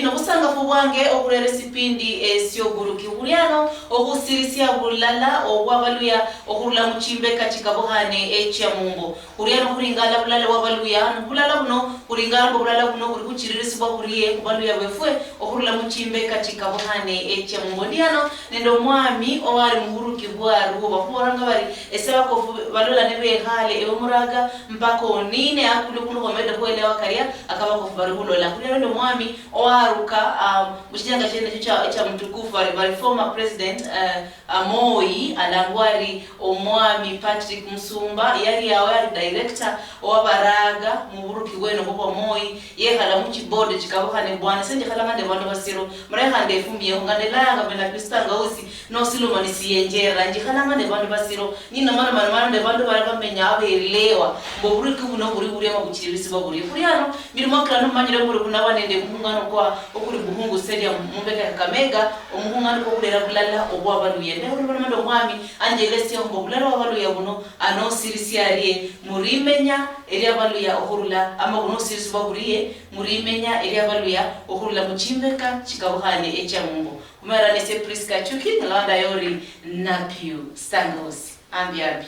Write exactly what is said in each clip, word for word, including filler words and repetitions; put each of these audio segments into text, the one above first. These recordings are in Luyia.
Obusangafu bwange okhurera esipindi esioburuki khuli ano okhusirisia bulala obwabaluya okhurula muchimbeka chikabukhane echia mumbo. Khuli ano khuringala bulala bwabaluya, nobulala buno khuringala mbu bulala buno buli khuchiririsibwa burie khubaluya befwe okhurula muchimbeka chikabukhane echia mumbo. Ndi ano nende omwami owali muburuki bwaruo, bakhubolanga bari ese bakofu balola nibekhale ewe muraga mpaka onine akulu kulu khomede khwelewa karia akabakofu bari khulola. Khuli ano nende omwami owaruka, um, mushinyanga shiene eshio eshia mutukufu bari, bari former president, uh, uh, Moi, alangwa ari omwami Patrick Musumba, yari yawe ari director owabaraga muburuki bwene obwo bwa Moi, yekhala muchiboard chikabukhane bwana, ese njikhalanga nende bandu basiro, mara khandi efumieho, nga ndelanga mbena Kristo Angausi, nosiluma nisiyenjera, njikhalanga nende bandu basiro, nina mana mana mana nende bandu bara bamenya abelewa, mbu oburuki buno buri buri ama buchiririsibwa buri. Khuli ano, mirimo kirano mumanyire mburi khunaba nende omuhungano kwa okuli Buhungu Stadium mumbeka ya Kakamega, omuhungano kwa okhulera bulala obwa abaluya. Ndekho lubona nende omwami anjelesiaho mbu obulala bwa abaluya buno anosirisia arie, murimenya eria abaluya okhurula, ama bunosirisibwa burie, murimenya eria abaluya okhurula muchimbeka chikabukhane echia mumbo. Khumera nesie Prisca Achuki, nalonda yori Napio Sangos. Ambi, ambi.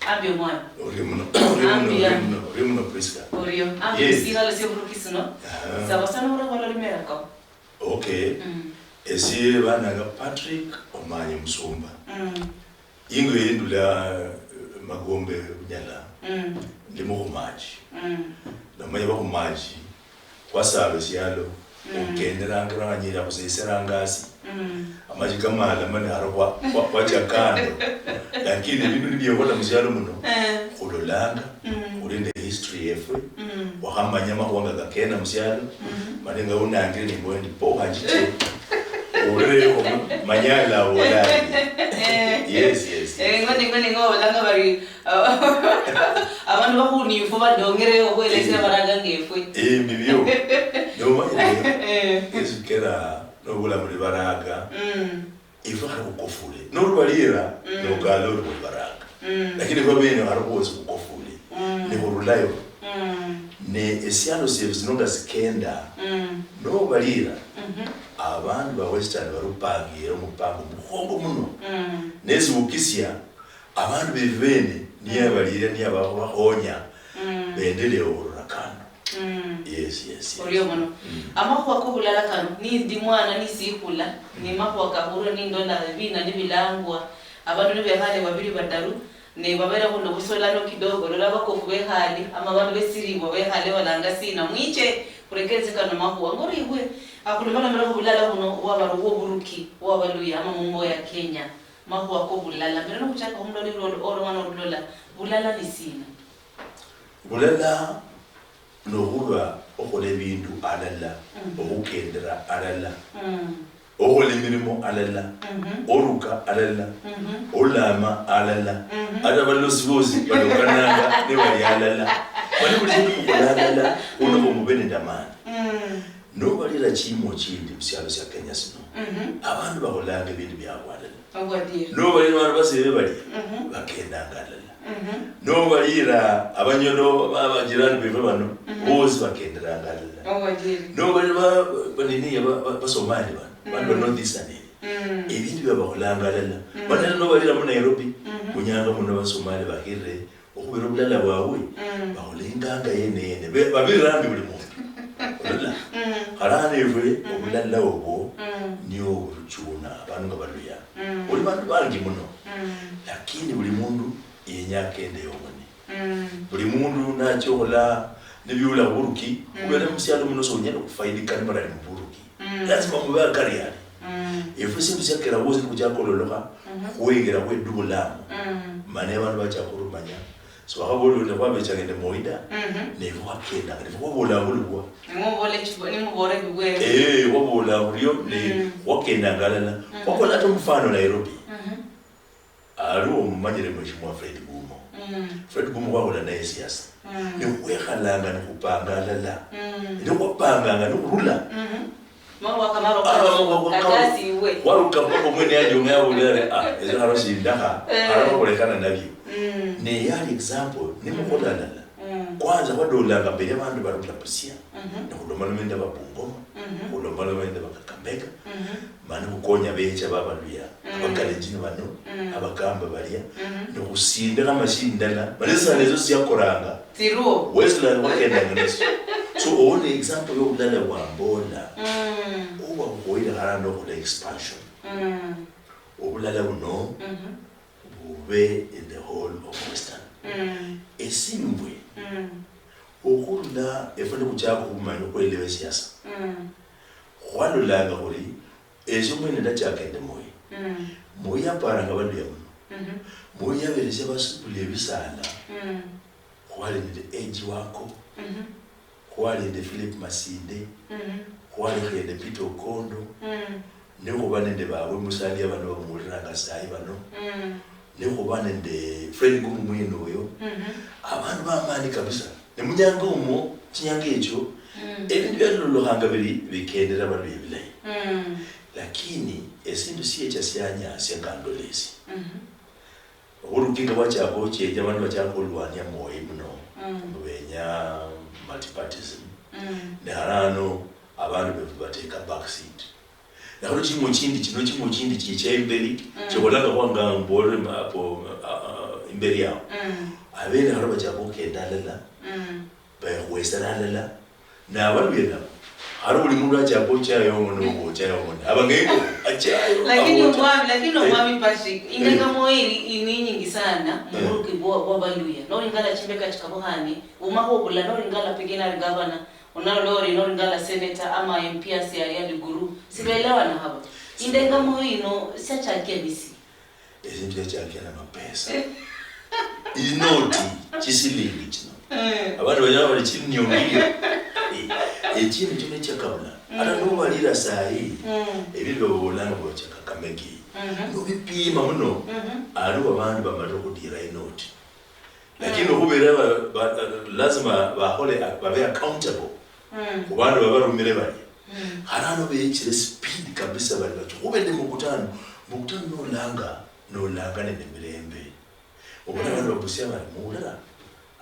Ambi omwana. Orio muno, orio muno, Ambi, orio ambi. muno, orio muno, Prisca. Orio. Ambi Yes. Esikalo sioburuki sino. Aha. Saba sana ura khwala limera ko. Okay. Mm. Esie bananga Patrick Omanye Musumba. Mm. Ingo yendula, eh, Magombe Bunyala. Mm. Ndi mukhumachi. Mm. Namanya bakhumachi. Khwasaba esialo, mm, okhukenderanga oranyira khuseseranga asi. Mm. Amachi kamalama naro khwa-, khwa-, khwacha kando. Lakini ebindu nibyekhola musialo muno, eh, khulolanga, mm, khuli nende history yefwe, mm, khwakhamanya amakhuwa nga kakena musialo, mm, mani nga unangire nimbo endi po wanjiche. Urerekho manya alawola. Eh. Yes, yes, yes. Eh, ngoni, ngoni, ngobolanga bari, abandu bakhunifu badongere okhwelesya, eh, baraga ngefwe. Eh, nibyo. Nomanyire, eh, esikera nobula muli baraga, mm, ifwe khali khukofule. Norubalira, mm, nokala ori muli baraga. Mm. Lakini ifwe bene khali khwosi khukofule. Mm. Nikhurulayo. Mm. Ne esialo syefu sino nga sikenda, mm, nobalira, mhm, abandu ba Western barupangire omupango mukhongo muno. Mm. Nesiwukisia, abandu befu bene, niye, mm, abalira, niye abakhonya, mm, bendelee okhurula kando. Mm. Yes, yes, yes. Orio muno. Mm. Amakhuwa kobulala kano, nindi mwana nisikhula, ni, mm, makhuwa kahulwa nindola ebina nibilangwa, abandu nibekhale babili bataru, ne baberekho nobusolano kidogo, lola abakofu bekhale, ama abandu besiribwa bekhale balanga sina, mwiche, khurekerese kano makhuwa. Ngori iwe, akhulomalomela khubulala buno, bwabali obwoburuki, bwabaluya, ama mumbo ya Kenya. Makhuwa kobulala. Mbere nokhuchaka khumuloli lwo-, olomwana olulola, bulala ni sina? Bulala nokhuba okhola ebindu alala, mm, okhukendera alala, mm, okhola emirimo alala, mhm, oruka alala, mhm, olama alala. Mhm. Ata abalosi bosi balokananga nibali alala. Mani buli mundu mukhola alala, khuno, mm, khomube nende amani. Mm. Nobalira chimo chindi musialo sia Kenya sino, mhm, abandu bakholanga ebindu biabwe alala. Obwadieri. Nobalira bandu basebe balia, mhm, bakendanga alala. Mhm. Nobalira abanyolo ba-, bajirani befe bano, mhm, bosi bakenderanga alala. Obwadieri. Nobalira ba-, ba-, banini, ba-, ba-, basomali bano, bandu ba, mm, North Eastern area. Mm. Ebindu bia bakholanga alala. Mm. Mani nobalira mu Nairobi, mhm, munyanga muno basomali bahirire okhubera obulala bwabwe, mm, bakholenganga yene yene. Be-, babirira ambi buli mundu. Olola? Mm. Khale ano efwe, mm, obulala obwo, mm, nio oburuchuna, abandu nga baluya. Mm. Oli bandu bangi muno. Mm. Lakini buli mundu yenya akende yong'one. Mm. Buli mundu nacha okhola nibiula khuburuki, mm, khubera musialo muno sonyala okhufaidika nimurali muburuki. Mm. Lazima mube akari ali. Mm. Efwe sindu siakera wosi nikuchakololoka, mhm, khwengera khwedubulamu. Mm. Mane abandu bachaka khurumanya. Siwakhabola ori khwabechanga nende moida, mhm, nefwe khwakendanga, nefwe khwabolanga olubwa. Nimubole chibo-, nimubole bibwere. Eh, khwabolanga orio, ne, mm, khwakendanga alala. Mhm. Khwakola ata omufano Nairobi. Mhm. Aliwo omumanyire Mheshimiwa Fred Gumo. Mm. Fred Gumo khwakhola naye siasa. Mm. Nikhwekhalanga nikhupanga alala. Mm. Nikhwapanganga nikhurula. Mhm. Mawa kamaro. Ah, wa-, wa-, wa-, kakasi iwe. Waruka mpaka omwene yaje omwe yabolela ari, "Ah, ezo haro sindakha, eh, haro babolekana nabyo." Mm. Ne yali example, nimukhola alala. Mm. Kwanza khwadolanga mberi abandu barula Busia. Mhm. Nikhulomaloma nende aba Bungoma. Mhm. Khulomaloma Onya becha babaluya, mm, Abakalenjin bano, mm, Abakamba balia, mhm, nokhusindikha amashini ndala, mani sisala ezo siakoranga. Tsiruo. Westland khwakendanga nasio. So, owo ni example yobulala bwambola. Mm. Oba bukhoyere harano okhola expansion. Mm. Obulala buno, mhm, bube in the whole of Western. Mm. Esimbwe, mm, okhurula efwe nikhuchaka okhumanya okhwelewa esiasa, mm, khwalolanga khuli esio mwene ndachaka nende Moi. Mm. Moi yaparanga baluya muno. Mhm. Moi yaberesia basubula ebisaala. Mm. Khwali nende Age Wako. Mhm. Khwali nende Philip Masinde. Mhm. Khwali nende Peter Okondo. Mm. Nikhuba nende babwe Musalia bano bamuwuliranga sayi bano. Mm. Nikhuba nende Fred Ngumu mwene oyo. Mhm. Abandu bamani kabisa. Ne munyanga omwo, chinyanga echo, mm, ebindu byalolokhanga bili bikendera baluya bilayi. Mm. Lakini esindu siecha sianyasia nga ndola esi. Mhm. Oburuki nga bwachaka ochenja, abandu bachaka olwania Moi muno, mm, mbu benya multipartism. Mm. Ne harano abandu befu bateka back seat. Nakhano chimo chindi chino, chimo chindi chicha imberi, mm, chikholanga khwanga mbolere ma-, apo, a-, a-, imberi yao. Mm. Abene khano bachaka okhukenda alala, mm, bekhwesera alala, nabaluya nabo. Khali buli mundu achaka ochaya ong'one, mm, obo ochaya ong'one. Abang'engo, achaya, lakini abocha. Omwami, lakini eh, omwami Patrick, eh, indengamo eri ini inyingi sana, eh, muburuki bwa, bwa baluya. Nolingala chimbeka chikabukhane, umakho obula, nolingala pigina gavana, unalo lori, nolingala senator, ama M P asi ali aliguru. Sibelewana habo. Indengamo ino, siachakia nisi. Esindu siachakia na mapesa. Inoti, chisilingi chino. Eh. Abandu banyala bali chini nio million. Eh, echindu chino chia kabula. Ata, mm, nobalira sahi, mm, ebindu babolanga bocha Kakamega. Mhm. Nobipima muno, mhm, aliwo abandu bamalire okhudira inoti. Lakini, mm, okhubera ba-, ba-, lazima bakhole, babe accountable, mm, khubandu babarumire balia. Mm. Kharano bechire speed kabisa bali bacho. Khube nende mukutano. Mukutano nolanga, nolanga nende mirembe. Obona, mm, abandu babusia bali, muwulira,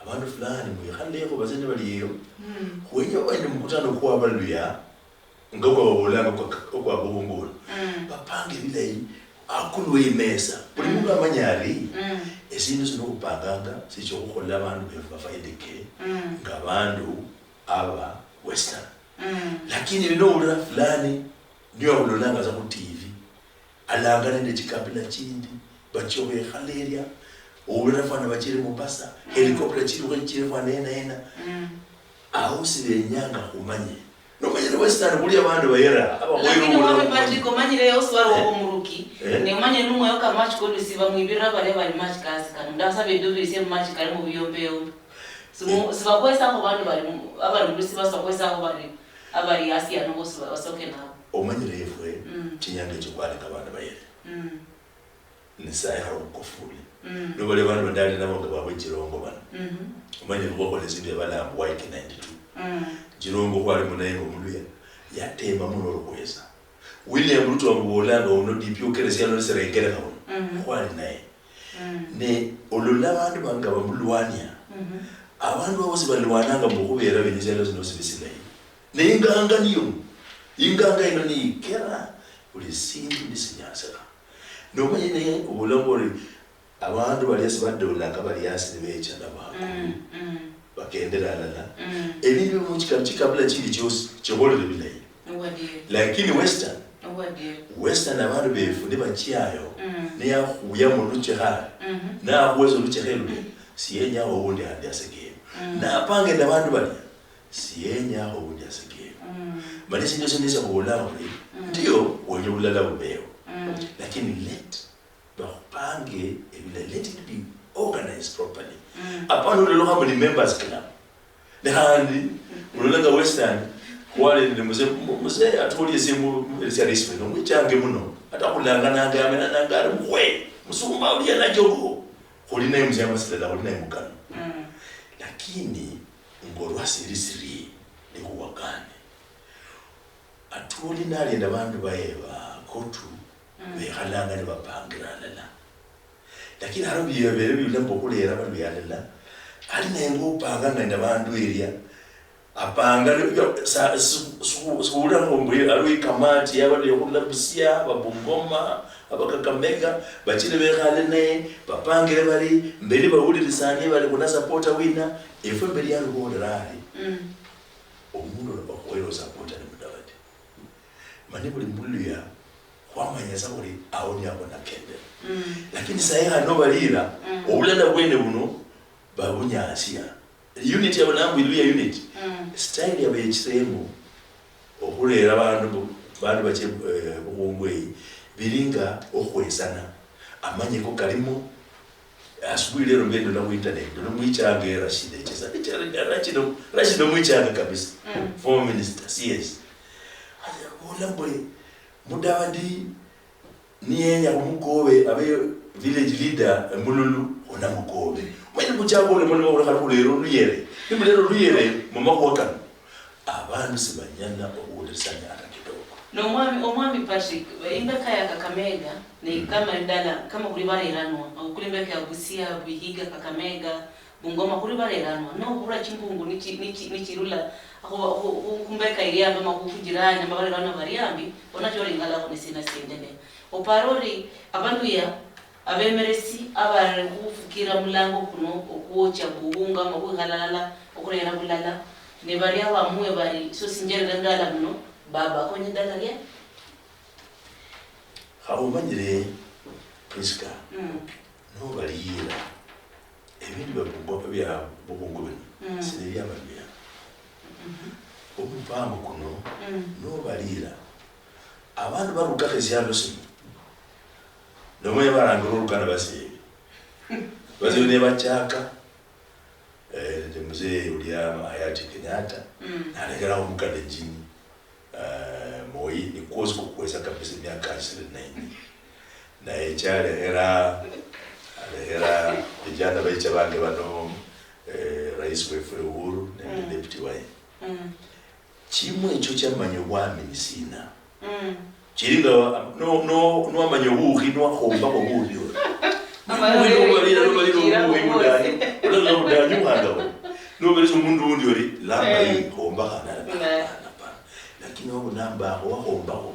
abandu fulani mwikhalekho, base nibali eyo. Mm. Khwenya obe nende mukutano kwa baluya, nga okwa babolanga okwa, okwa Bugungulu. Mm. Bapange bilayi, akulwe imesa. Buli, mm, mundu amanye ari, mm, esindu sino khupanganga sicha okhukholela abandu befu bafaidike, mm, nga abandu aba Western. Mm. Lakini bino owulira fulani niyo akhulolanga sa khu T V, alanga nende chikabila chindi, bachia okhwekhala eria, owulira fwana bachire Mombasa, mm, helicopter chirukha chichire fwana ena ena. Mm. Awo sibenyanga khumanye. Nomanyire Western khuli abandu bayera, abakhwere. Lakini omwami Patrick, omanyire yoswara, eh, omuruki, eh, ne omanyire numweyo ka match kolusi bamwibirira baria bali match kasi kano. Ndasaba edubirisia mu match kali mu biyombeyo. Simu-, eh, sibakhwesakho bandu bali mu, abali mulusi basakhwesakho bali, abali asi ano bosi ba-, basoke nabo. Omanyire efwe, mm, chinyanga echo khwaleka abandu bayere. Mm. Nyasaye khali okhukofule. Mm. Nobali bandu badali nabo nga babwe Jirongo bano. Mhm. Omanyire khwakhola esindu yabalanga Y K ninety-two. Mm. Jirongo khwali munaye nga omuluya. Yatema muno olukhwesa. William Ruto wamubolanga uno D P okere sialo nisirengerekha uno. Mm. Khwali naye. Mm. Ne olola abandu banga bamulwania. Mhm. Abandu abo sibalwananga mbu khubera bene sialo sino sibe silayi. Ne inganga niyo. Inganga ino niyikera buli sindu nisinyasira. Nomanyire obolanga ori, abandu balia sibadolanga bali asi nibecha nabakulu. Mm, mm. Bakendera alala. Mm. Ebindu biomuchika-, chikabila chindi chiosi, chikholere bilayi. Obwadieri. Lakini Western, obwadieri, Western abandu befu nibachiayo, mm, niyakhuya muluchekha, mhm, nakhwesa oluchekha lule, siyenyaho owundi handi asekeyo. Mm. Napanga nende abandu balia, siyenyaho owundi asekeyo. Mm. Mani esindu esio nesia khubola khuli, mm, ndio, wenya obulala bubeho. Mm. Lakini let bakhupange ebila, let it be organized properly. Mm. Apana ololokha mbu ni members club. Ne khandi, mm, mulola nga Western, khwali nende mzee, mu-, mzee Atwoli esie mu-, mu-, esia respect, nomwichange muno, ata khulangananga, yamenananga ari, "Mkhwe, musumba ulia na jogo." Khuli naye musiama silala, khuli naye mukano. Mm. Lakini, ngolwa sili siri, nikhuwakane. Atwoli nali nende abandu baye ba Kotu, mm, bekhalanga nibapangira alala. Lakini haro bibere biula mbu okhulera baluya alala, ali naye ngopanganga nende abandu eria, Apanga, sa- su- su- suhulira mbu aliwo ikamati yabali yokhurula Busia, aba Bungoma, aba Kakamega, bachire bekhale naye, bapangire bari mberi bawulirisanie bari khuna supporter wina. Efwe mberi yarubolera ari, omundu okhuhera osupporter ni Mudavadi. Mani buli muluya khwamanya sa khuli awo niye abona kendera. Lakini sahi khandi nobalira, obulala bwene buno babunyasia. Unit yabo nangwa Luya unit. Style yabechisemo okhulera bandu bu- bandu bache, eh, bukhungu eyi, bilinga okhwesana. Amanyeko kalimo. Asubuhi lero mbe ndola mu internet, ndola mwichanga era shida echesa. Era chino, era chino mwichanga kabisa. Former minister, C S. Haya, bola mbwe, Mudavadi niyenya khumukobe abe village leader, Mululu, khona mukobe. Mwene muchanga ole mulima khulekha khulera oluyere. Nimulera oluyere mumakhuwa kano, abandu sibanyala okhuwulirisania ata kidogo. Nomwami, omwami Patrick, imbeka ya Kakamega, ne kama ndala, kama kuli bareranwa, okuli imbeka ya Busia, Vihiga, Kakamega, Bungoma, kuli bareranwa, nobura chimbungu nichi- nichi- nichirula khu- khu- khu- khumbeka iliambi ama khu- khujirani ama bareranwa bariambi, onacho olingala khu nisina siendelea. Opara ori abaluya abemeresi abari khufukira mulango kuno okwocha buhunga ama khwikhala halala okhurera bulala, ne baria bamue bari sio sinjerera ndala muno, baba akonye ndala lia? Khaumanyire, Prisca, nobalira ebindu bia bungu- bia bukhungu bino, sinebiabaluya. Omupango kuno nobalira, abandu barukakho esialo sino, nomanya barangirwa orukana basebi. Basebi nebachaka, eh, nende mzee ulia hayati Kenyatta, nalekeraho Mukalenjini. Eh, Moi nikwosi kukwesa kabisa miaka ishirini na nne. Naye chalehera, alehera vijana baicha bange bano, eh, rais wefu Uhuru nende deputy waye. Chimwe echo chamanya obwami ni sina? Chiri nga wa- no- no- nwamanya obukhi, nwakhombakho obukhi oyo. Obukhi nobalira, nobalira obukhi budanyu, olala budanyu khanda oyo. Noberesa omundu undi ori, lamba hii, khombakha, nala, hapana, hapana. Lakini wabona mbaho wakhombakho,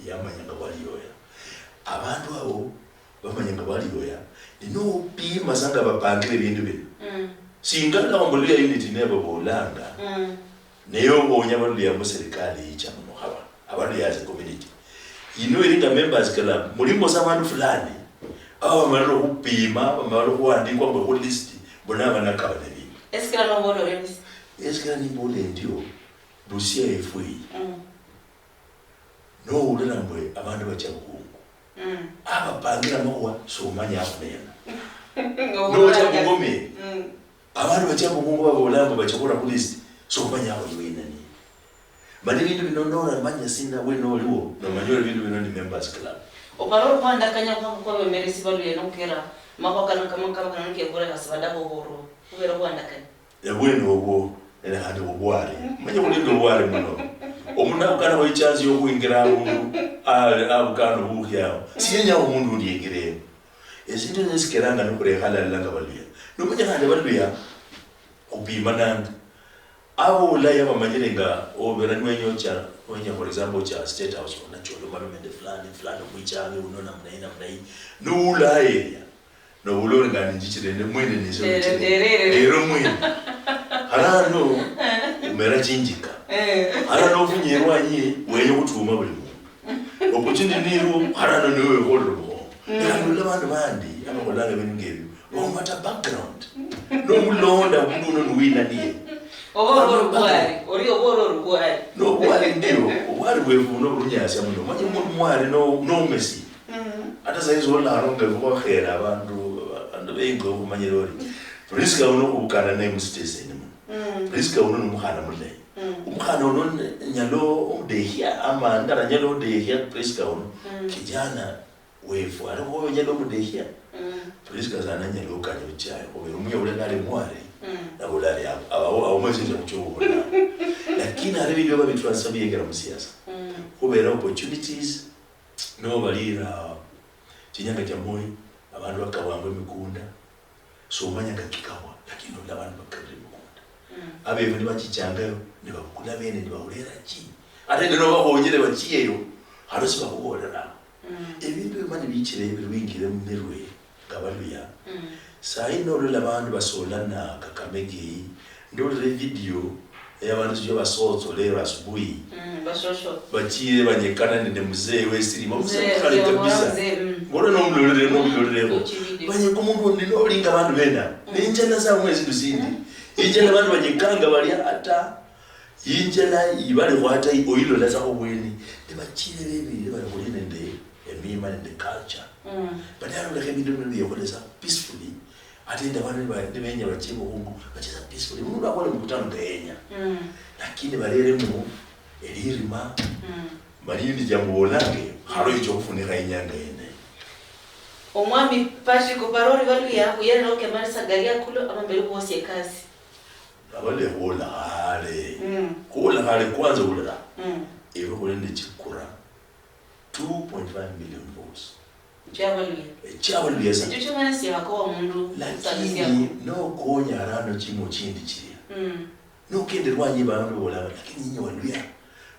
yamanya nga bwali oya. Abandu abo bamanya nga bwali oya, ni nopima sa nga bapangire ebindu bino. Singa lombo lya unit nebabolanga, naye obonya abaluya mu serikali yicha muno khaba, abaluya as a community. Ino eri nga members club, mulimo sa abandu fulani, aba bamalire okhupima, bamalire okhuandikwa mbu khu list, mbu nabanakaba nebindu. Esikira nobola orio nisi? Esikira nimbola endio, Busia efwe iyi. Nowulira mbwe abandu bacha bukhungu. Abapangira amakhuwa somanya akhunena. Nocha mungome. Abandu bacha bukhungu babola mbu bacha khura khu list, somanya akhunena. Mani bindu bino noramanya sina wena oliwo, nomanya ori bindu bino ni members club. Opara okhwandakanya khwako kwa bemeresi baluya nokukera makhuwa kano kama kama kano nikekhorekha sibadakho khurwa khubera okhwandakanya. Ebwene obwo, nende khandi obwari. Manye khuli nende obwari muno. Omundu abukanakho ichansi yokhwingira abundu, a- abukana obukhi awo. Siyenyaho omundu undi yengiremo. Esindu nisikeranga nikhurekha alala nga baluya. Nomanya khandi baluya, khupimananga. Abo Ulaya bamanyire nga obera niwenya ocha, wenya for example ocha State House, onachola omalome nende fulani, fulani omwichange uno namna hii, namna hii. Ni Ulaya eria. Nobola ori ngani njichire ende mwene nise njichire. Lero mwene. Harano umera chinjika. Harano ofunye erwanyi ye, weye khutuma buli mundu. Opportunity niliwo, harano niwe wekholera obukhongo. Yaani, olola abandu bandi abakholanga ebindu ngebio, baumata background. Nomulonda omundu uno niwina niye. Oba ori obwari, ori oba ori obwari. Nobwari ndio, obwari bwefu buno bulunyasia muno. Omanye omundu mwari no- nomesi. Ata saizi olaronga ebikhwakhera abandu, abandu bengi okhumanyira ori Prisca uno khubukana naye musiteseni muno. Prisca uno nomukhana mulayi. Omukhana uno ne- nyala omudekhia ama ndaranyala odekhia Prisca uno. Kijana wefu alikho onyala omudekhia. Prisca sana anyala okanya ochayo khubera omuya ule nali mwari. Nabola ari abo abo abo mwesi nja kuchobola. Lakini ari bindu baba bitrasa biyengera musiasa. Khubera opportunities. Nobalira chinyanga chia Moi, abandu bakabwangwa emikunda, somanya nga kikabwa, lakini olola abandu bakabira emikunda. Mm. Abefu nibachichangayo, nibabukula bene, nibahulera chi. Ate ndio bakhonyere bachieyo, haro sibakhubolera. Mm. Ebindu bimani bichire birwingire mumirwe, nga baluya. Mm. Sahi nolola bandu basolana Kakamega eyi, ndolere video ya bandu sijui basotso lero asubuhi. Mm, bashosho. Bachire banyekana nende mzee wesirima. Mzee, mzee, mzee khale kabisa. Mzee, mm. Ngolo nomulolere, mm, nomulolere. Banyeka omundu undi nolinga bandu bena. Mm. Nenjala sa mwezi lusindi. Mm. Injala bandu banyekanga balia ata. Injala ibalikhwata oyilola sa khubweni. Nibachire bebirire bali khuli nende emima nende culture. Mm. Badala olekha ebindu bino biyekholesa peacefully. Ate nende abandu niba-, nibenya bachie mukhungu, bachie sa peacefully. Mundu akhola mukutano nga yenya. Mm. Lakini bareremo elirima, mm, mani nindi jamubolange, kharo icho khufunikha inyanga yene. Omwami Patrick Oparori Baluya, khuyerera okemalisa gali akulu amamberi khwosia ekasi. Abaluya khuola khale. Mm. Khuola khale kwanza ulira. Mm. Ebe khuli nende chikura two point five million votes. Echiabaluya. Echiabaluya sa. Echo chomanyisia akowa omundu. Lakini nokonya harano chimo chindi chiria. Mm. Nokende rwanyi bandu bola, lakini nyinyi Waluya.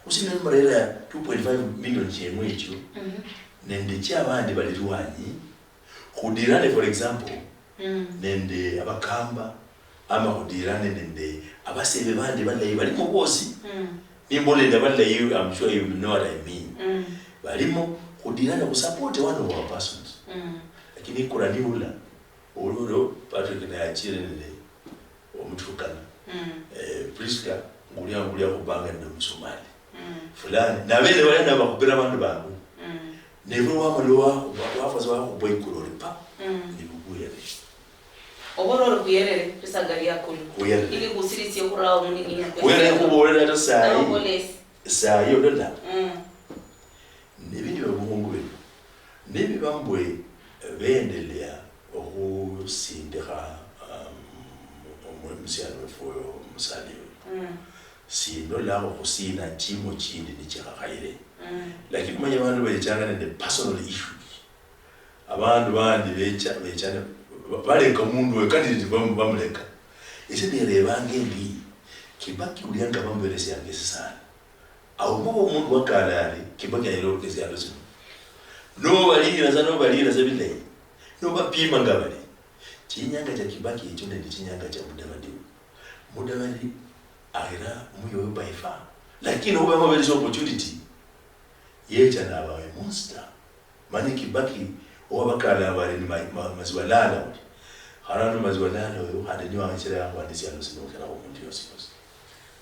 Khusina murera two point five million chiemwe echo. Mhm. Nende chiabandi bali rwanyi. Khudirane, for example, mm, nende Abakamba, ama khudirane nende abasebe bandi balayi, balimo bosi. Mm. Nimbola nende abalayi, I'm sure you know what I mean. Mm. Balimo, khudirane, khusupport one of our persons. Mm. Lakini ikura niula, olwo Patrick naye achire nende omutukana. Mm. Eh, Prisca, ngulia, ngulia khubanga nende Omusomali. Mm. Fulani. Nabene balia nabo bakhupira abandu bangu. Mm. Nebwe wamala wa-, wa-, wafasa wakhupwa ikulu ori pa, mm, nibukuyere. Obola ori khuyerere, lisaga liakulu. Khuyerere. Ili khusirisie khurawo munini ya. Khuyerere khubolera ata sayi. Sayi olola. Mm. Nebindi bya bukhungu bino, nibiba mbwe beendelea okhusindikha, um, omwe-, omusiani wefu oyo, omusani oyo, mm, sindolakho khusina chimo chindi nichikhakhaire. Mm. Lakini manya abandu bechanga nende personal issues. Abandu bandi becha, becha ne-, ba-, baleka omundu oyo, candidate bamu-, bamuleka. Ese nerebanga endi, Kibaki ulia nga bamuberesianga esi sana. Awo muba omundu wakala ari, Kibaki anyala oruka esialo sino. Nobalira sa, nobalira sa bilayi. Nobapima nga bali. Chinyanga chia Kibaki echo nende chinyanga chia Mudavadi. Mudavadi ahira omuya oyo by far. Lakini okhuba bamuberesa opportunity, yecha naba a monster. Mani Kibaki, owabakala bari ni ma-, ma-, Maziwa Lala uli. Harano Maziwa Lala oyo, khandi niye wachira yakhwana esialo sino okhira omundu yosi yosi.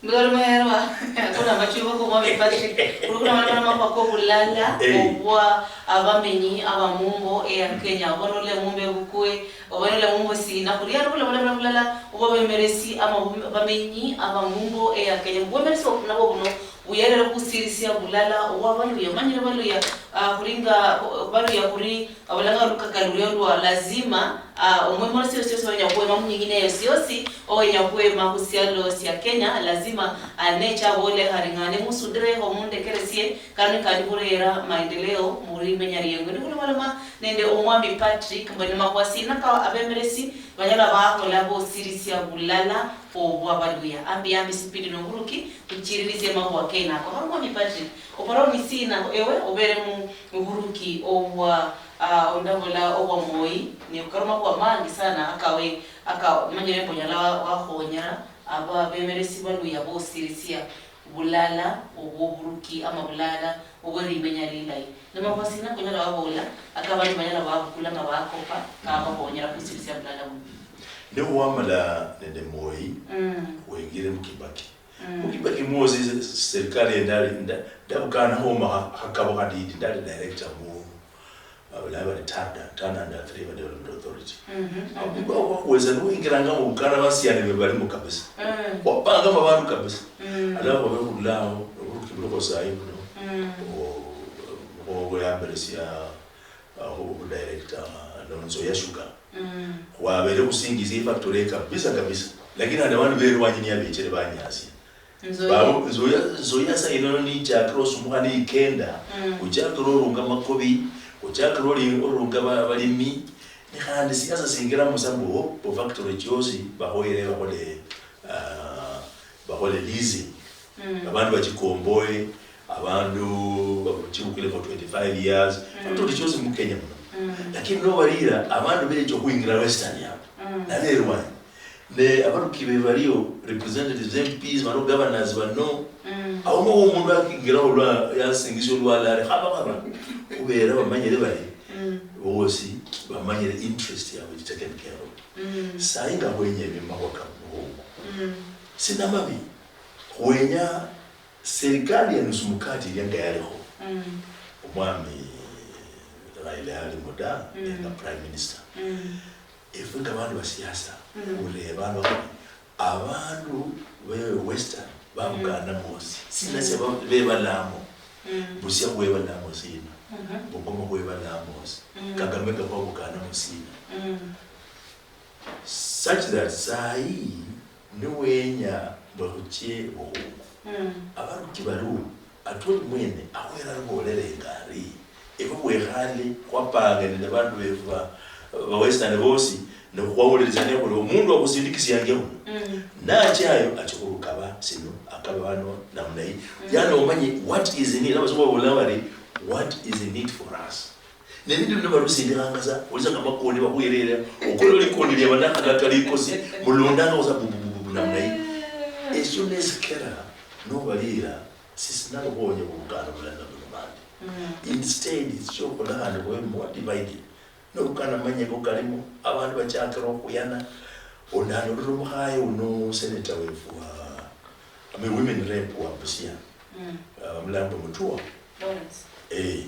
Muloli muherwa, kuna machubo ko Mwami Patrick, kuli kuna mwana mwana makwa ko bulala, eh, obwa abamenyi abamumbo eya Kenya, obanole mumbe bukwe, obanole mumbo sina, kuli ano kula bulala bulala, obwa bemeresi ama bum-, bamenyi abamumbo eya Kenya. Bwemeresi obwo nabwo buno, buyerere khusirisia bulala, obwa baluya, manyire baluya, ah, khulinga, baluya khuli, Abolanga olukaka lurio lwa lazima, ah, omwemolosi yosi yosi owenya khuhema munyingine yosi yosi, owenya khuhema khusialo sia Kenya, lazima, ah, necha abole khari ng'ane musundireho mundekeresie, kano nikali khurera maendeleo murimenya riengwe. Nikhulomaloma nende omwami Patrick, mbwe ni makhuwa sina ka abemeresi banyala bakhola bosirisia bulala obwa baluya? Ambi ambi sipidi noburuki, tuchiririsie makhuwa kenako. Khari omwami Patrick, opara ni sina ewe obere mu, muburuki obwa Ah, ondabola obwa Moi, ne okaruma khuwa mangi sana akawe, aka, manyire mbu onyala wa-, wakhonyera aba bemeresi baluya bosirisia bulala obwoburuki ama bulala obwerimenya lilayi. Ni makhuwa sina konyala wabola aka abandu banyala babukula ma bakopa kabakhonyera khusirisia bulala buno? Ne wamala nende Moi, mm, wengire mu Kibaki. Mm. Mu Kibaki mwosi se-, serikali yenda-, nda-, ndabukana khoma kha-, khakabo khadidi, ndali director mu, abulala bali TADA, Turn and River Development Authority. Mhm, mhm. Abundu awo khwesa niwingiranga mu bukana basiani be balimo kabisa. Mm. Wapangamo abandu kabisa. Mm. Alafu babe khurula awo, oburuki bulikho sayi buno, mm, o-, o-, obweyamberesia, ah, khu-, khu director, no Nzoia Sugar. Mm. Khwabere khusingisia ifactory kabisa kabisa. Lakini handi abandu berwanyi niye abechele banyasia. Nzoia. Babu, Nzoia, Nzoia sa ino nichakire osumukha nikenda, mm, ochakire orunga makobi, ochakire oli-, orunga ba-, balimi. Ni khandi siasa singiramo sa mbu, oh, bu factory chiosi bakhoyere bakhole, ah, bakhole leasing. Abandu bachikomboe, abandu bachibukule for twenty-five years. Abandu buli chiosi mu Kenya muno. Lakini nobalira, abandu becha okhwingira Western yabo. Naberwanyi. Ne abaruki be balio, representatives, M Ps, bano governors bano. Awo mwo omundu akingira olwa yasingisya olwala ari, "Khaba, khaba." Khubera bamanyire bari, bosi bamanyire interest yabo is taken care of. Sayi nga khwenya ebyo makhuwa ka muhongo. Sina mabi. Khwenya serikali ya nusu mkate ilya nga yalikho. Omwami Raila yalimo da, nga prime minister. Efwe nga bandu ba siasa, khureba ano khuri, abandu be Western babukana mwosi, sina sia ba-, bebalamo? Busia khwebalamo sina? Bungoma khwebalamo si? Kakamega khwabukanamo sina? Such that sayi niwenya mbwe khuchie bukhungu, abaruki baliwo, Atwoli mwene akhwera alubolerenga ari, efwe khwekhale khwapanga nende bandu befu ba, ba Western bosi, ne khwawulirisiania khuli omundu wakhusindikisiangia uno, nachayo achia khurukaba sino, akaba bano namna hii. Yani omanye what is in it. Abazungu babola bari, "What is in it for us?" Nebindu bino barusindikhanga sa, olisa nga makoni bakhuyerera, okole likoni lia banakhalaka likosi, mulondanga sa bu, bu, bu, bu, bu, namna hii. Esio nesikera, nobalira, sisi nabo khonye khurukana bulala buno bandi. Instead, siokhola khandi khube more divided. Norukana manyeko kalimo, abandu bachakira okhuyana. Onano lulwo mukhaye uno senator wefu wa, I mean, women rep wa Busia. Uh, Mulambo Mutua. Eh.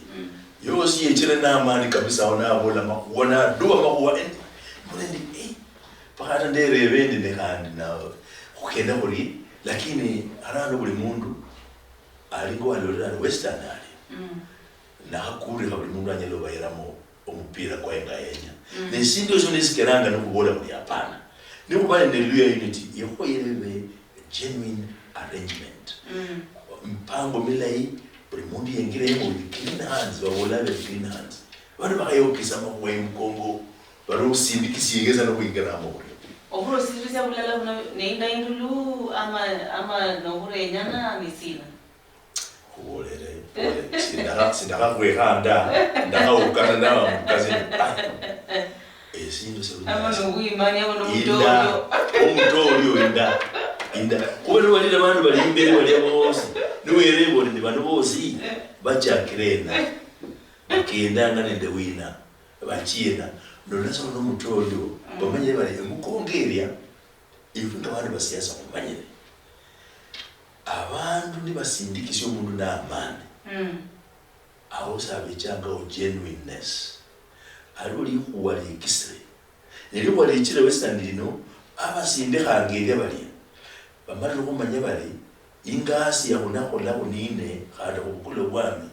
Yosi yechire namani kabisa, awo nabola makhuwa, nadua makhuwa, endi, mbona endi, eh, mpaka hata ndereba endi ne khandi na, khukhenda khuli, lakini arano buli mundu, ali ngo alolera ali Western ali. Nakhakurikha buli mundu anyala obayiramo omupira kwaye nga yenya. Ne esindu esio nesikeranga nikhubola khuli hapana. Nikhuba nende Luhya Unity, yekhoyere ibe genuine arrangement. Mipango milayi, buli mundu yengiremo with clean hands, babola bari clean hands. Bandu bakhayokesa amakhuwa emukongo, bari osindikisienge sana okhwingiramo orio. Okhurosirisia bulala buno neinda indulu ama, ama noburenyana nisina? Khubolere, khubolere. Sindakha, sindakha khwekhanda, ndakhawukana nawe mukasi. Ah. Esindu se ama nobwimani, ama inda, nomutolio. Omutolio inda. Inda. Khuba niwalira bandu bali imberi balia bosi. Niwereba ori ni bano bosi, bachakire ena. Bakendanga nende wina. Bachiena. Nolasa nomutolio. Bamanyire bari emukongo eria, efwe nga bandu basiasa khumanyire. Abandu nibasindikisia omundu namani, awo sabechangawo genuineness. Aliwo likhuwa liekisire. Ne likhuwa liechire Western lino, abasindikhanga eria balia, bamalire khumanya bari, ingasi ya khunakhola khunine, khandi khubukule obwami,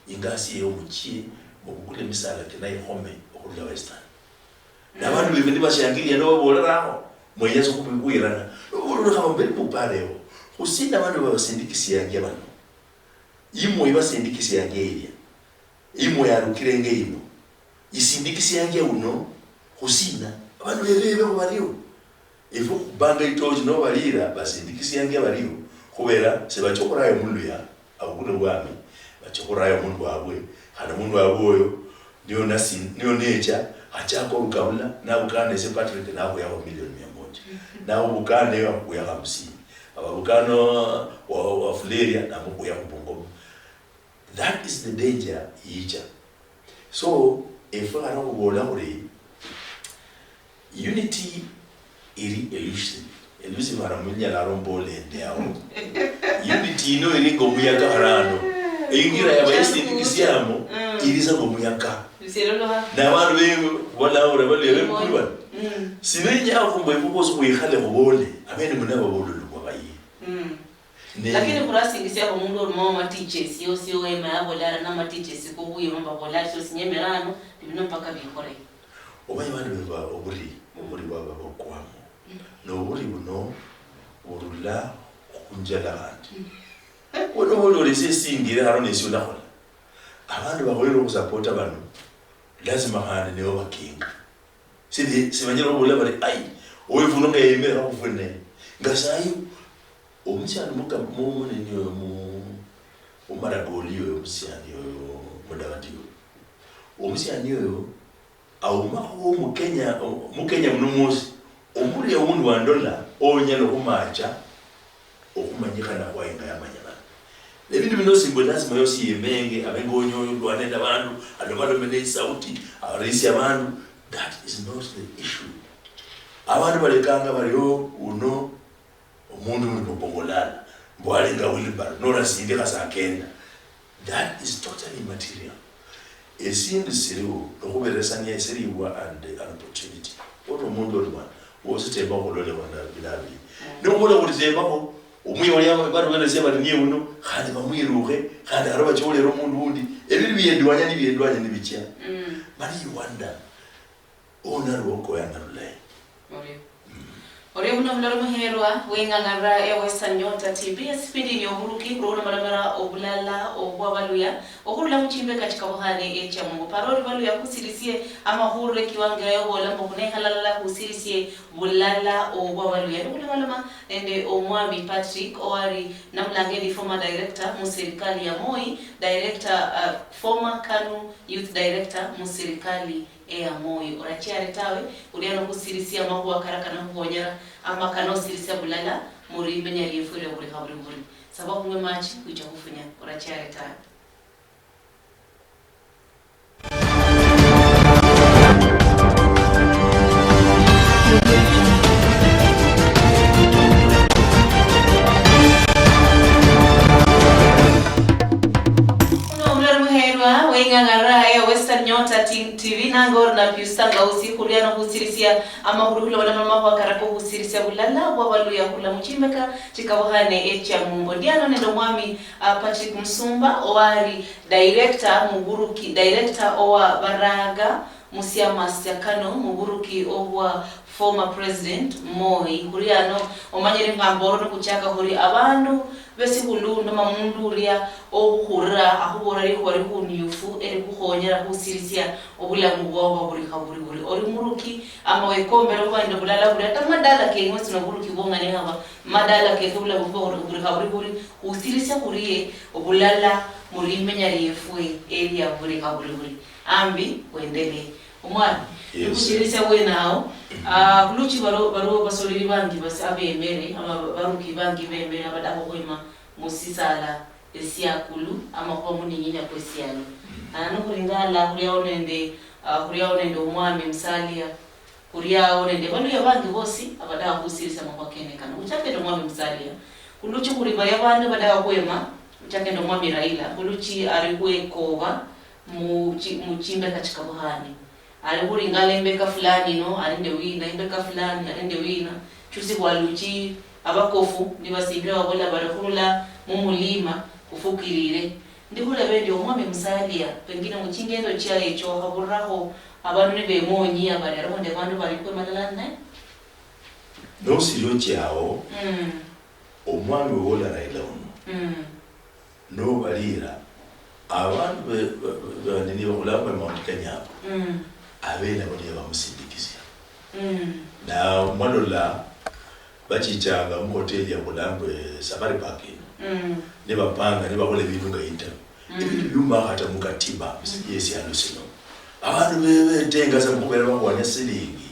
ingasi eyo muchie, mubukule emisala kina ikhome okhurula Western. Nabandu befwe nibashangilia nobaboleraho, mwenya sa khubi-, khwirana. Nobolera khaba mberi mupareho. Khusina bandu babasindikisiangia bano. Imwe ibasindikisiangia ilia. Imwe yarukirenge ino. Isindikisiangia uno. Khusina. Abandu bebebe khubario. Efwe khupanga itochi nobalira, basindikisiangia bario. Khubera, sebacha khurayo muluya. Abukule obwami, bachia khuraya omundu wabwe, khandi omundu wabwe oyo, niyo nasi-, niyo necha, achaka orukabula, nabukana esie Patrick, nakhuyakho milioni mia moja. Nawe obukana eyo, akhukhuya hamsini. Ababukana wa, wa, wa Fuleria, namukhuyakho Bungoma. That is the danger yicha. So, efwe khana khubola khuri, unity iri elusive. Elusive hara munyala aromba olende awo. Unity ino iri ng'omuyaka harano. Eyingira yabayisindikisiamo iri sa ng'omuyaka. Nabandu be balaura bali ebekulu bano. Sibenya khumba efwe bosi khwikhale khubole, abene muna babololwa babayi. Ne lakini khurasingisiakho omundu orumao amatichesi yosi owema yabola ara namatichesi kokhuyoma babola ari siosi nyemera ano, ni bino mpaka bikhore. Omanye bandu beba oburi, oburi bwaba bokwamo. Noburi buno burula khunjala khandi. Wena obola ori esie singire haro nesie olakhola. Abandu bakhoyere okhusapota bano, lazima khandi nibo bakinga. Sili, sibanyala khubola bari, "Ai, owefuno nga yemere khakhufune." Nga sayi, Omusiani muka-, mu-, munini oyo mu-, omumaragoli oyo, omusiani oyo, mudavadi oyo. Omusiani oyo, aumakho Omukenya, Omukenya muno mwosi, omuli oundi wandola, onyala okhumacha okhumanyikhana khwaye nga yamanyikhana. Ebindu bino simbwe lazima yosi yemenge, abe nga onyoyo, lwana nende abandu, alomalome ne sauti, arisia abandu. That is not the issue. Abandu balekanga bari, "Oh, uno omundu uli mubongolala, mbu ali nga wheelbarrow, norasindikha sakenda." That is totally immaterial. Esindu siliwo, nokhuberesania esiribwa and an opportunity. Ori omundu oli mwana, wosi tembakho khulolekho na bilabi. Nokhubola khuli tembakho, omwiya oli aba-, baruberesia bali niye uno, khandi bamwirukhe, khandi haro bachia khulera omundu wundi. Ebindu biendwanya, nibiendwanya nibichia. Mani you wonder, onarwo okoyanga lulayi. Orio. Orio muno mulori muherwa weng'ang'ara ya Western Nyota T V, esipindi ni oburuki, khulwo lumalomera obulala obwa Baluya, okhurula muchimbeka chikabukhane echia Mungu. Paro ori Baluya khusirisie amakhurure kiwange yayo bola mbu khunekhalala khusirisie bulala obwa Baluya. Nikhulomaloma nende omwami Patrick owari namulanga endi former director mu serikali ya Moi, director, uh, former KANU youth director mu serikali eya Moi. Orachiare tawe, ulia nokhusirisia amakhuwa kara kanakhubonyera, ama kanosirisia bulala, muri imenya liefwe lia buri khaburi buri. Saba khung'we machi, khwicha khufunya. Orachiare tawe. Uno omulori muherwa weng'ang'ara eya Western Nyota T-, T V, nange ori na Pius Tangausi, khulia nokhusirisia amakhulu khulomaloma makhuwa karako khusirisia bulala bwa Baluya khurula muchimbeka chikabukhane echia Mungo. Ndiano nende omwami, ah, Patrick Musumba, owari director muburuki, director owa Baraga, musiama sia KANU, muburuki obwa former president Moi. Khuri ano, omanyire nga mboro nikuchaka khuri abandu besikhulu noma mundu uria okhukhurira akhubolera likhuwa likhuniufu elikhukhonyera khusirisia obulamu bwao bwa buli khaburi buri. Ori muruki ama wekombere khuba nende bulala buri ata madala keng'we sino buruki bwong'ane haba madala kefe bulamu bwa buli khaburi buri khusirisia khurie obulala murimenya liefwe elia buli khaburi buri. Ambi, wendelee. Omwami, yes, nikhushirisia bwenawo, ah, khuluchi baro-, baro basoleli bangi basi abemere, ama baruki bangi bemere abadakha okhwema musisala esiakulu, amakhuwa muninyinya kwesialo. Ah, nikhuringala khuliao nende, ah, khuliao nende omwami Musalia, khuliao nende Baluya bangi bosi abadakha khusirisia amakhuwa kene kano. Khuchake nende omwami Musalia, khuluchi khuli baria bandu badakha okhwema, khuchake nende omwami Raila, khuluchi ari khwekoba, mu chi-, mu chimbeka chikabukhane. Ali khuringala imbeka fulani ino, ali nende wina, imbeka fulani, ali nende wina. Chusi bwa luchi, abakofu, nibasimbira babola bari khurula mumulima, khufukirire. Ndi khureba endi omwami Musalia, pengine muchingendo chiaye echo, okhaburiraho abandu nibemonyi abari aliho nende bandu bali khwemalala ninaye? Nosiri ochiawo, mm, omwami wowola Raila uno, mm, nobalira, abandu be, be, be, nini, bakhulanga Mount Kenya abo, mm, abene abo nibo bamusindikisia. Mm. Na mwalola, bachichanga muhoteli ya khulangwa Safari Park ino, mm, nibapanga, nibakhola ebindu nga interview. Mm. Ebindu biumakho hata mukatiba, mm, yesialo sino. Abandu be-, betenga sa mukhubera bakhwanya silingi,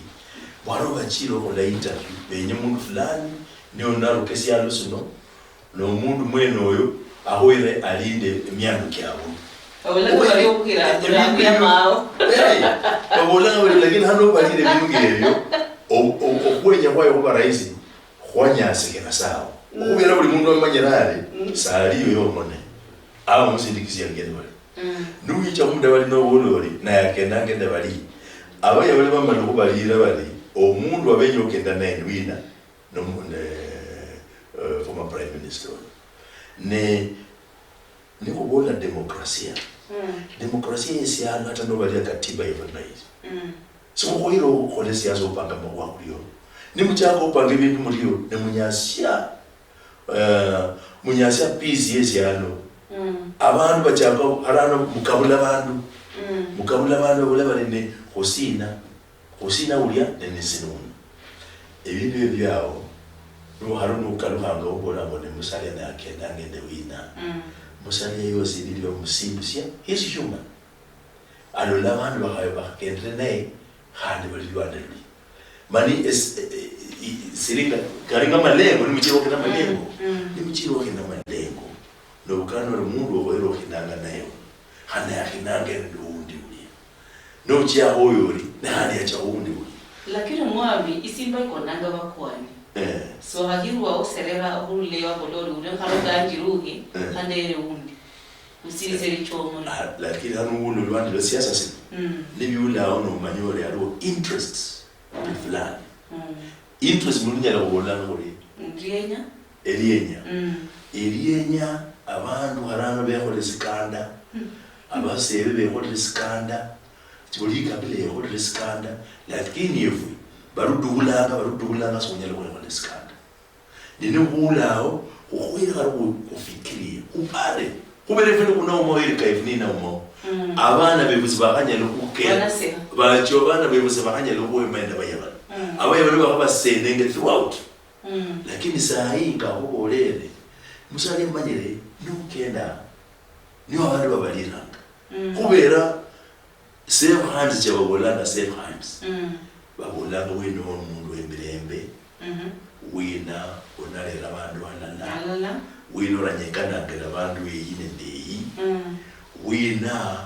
bwano bachile okhola interview, benye mundu fulani, niyo naruka esialo sino, nomundu mwene oyo ahoyere alinde emiandu kiabwe. Babulanga bari obukhira, ebindu ebyo, eh, babulanga bari, lakini hano obalire ebindu ngebyo, o-, o-, okhwenya khwayo khuba rahisi, khwanyasikira sawa. Mm. Okhubera buli mundu amanyire ari, mm, saliyo yong'one. Aba omusindikisia ngene bali. Mm. Nuwicha omundu abali nobola ori, naye akendanga nende bali. Abaya bali bamala okhubalira bari, omundu abenya okenda naye ni wina, nomu-, ne, eh, former prime minister oyo. Ne, nikhubola demokrasia. Mm. Demokrasia yesialo, hata nobalia katiba yefu nayo. Mm. Sikhukhoyere okhukhola esiasa opanga amakhuwa khurio. Nimuchaka opanga ebindu murio, nemunyasia, eh, munyasia peace yesialo. Mm. Abandu bachaka, harano mukabula abandu. Mm. Mukabula abandu babula bali ne khusina. Khusina ulia nende sina uno. Ebindu ebyo byawo, Nuhali nukalukhanga obola mbu ne Musalia naye akendanga nende wina. Mm. Musalia yosi nilio omusindu sia, he's human. Alola abandu bakha-, bakhakendere naye, khandi bali lwande luli. Mani es-, e-, e-, i-, siringa, karinga malengo, nimuchira okhina malengo. Mm, mm. Nimuchira okhina malengo. Nobukana ori mundu okhoyere okhinanga naye. Khandi yakhinanga nende oundi ulia. Nochiakho oyo ori, nehandi yachiakho oundi ulia. Lakini omwami, isimba ikonanga bakwani. Eh. So, hakhirwa oserera okhurula eyo abola ori, "Ule khalo kanjiruhe, eh, khandere undi." Usirise lichomo. Ah, lakini hano uno lwandi lwa siasa sino. Mm. Nibiulao nomanya ori aliwo interests, mm, fulani. Mm. Interest muno nyala khubolanga khuli Ndienya. Elienya. Mm. Elienya, abandu harano bekhola esikanda, mm, abasebe bekhola esikanda, buli ikabila yekhola esikanda, lakini efwe, barudukhulanga, barudukhulanga, sonyala khwekhola esikanda. Nine khulao, khukhwire khali khu-, khufikirie, khupare, khubere efwe nikhunaumawo, erika efu ninaumao. Mm. Abana befu sibakhanyala khukenda. Banaseha. Bacho abana befu sibakhanyala khwema nende abayabana. Mm. Abayabana bakhabasenenge throughout. Mm. Lakini saa hii ngakhubolere, musali manyire nukenda, niyo abandu babaliranga. Mm. Khubera safe hands, cha babolanga safe hands. Mm. Babolanga wina omundu wemirembe, mhm, wina onalera abandu halala, halala, wina oranyekanangila abandu eyi nende eyi, mm, wina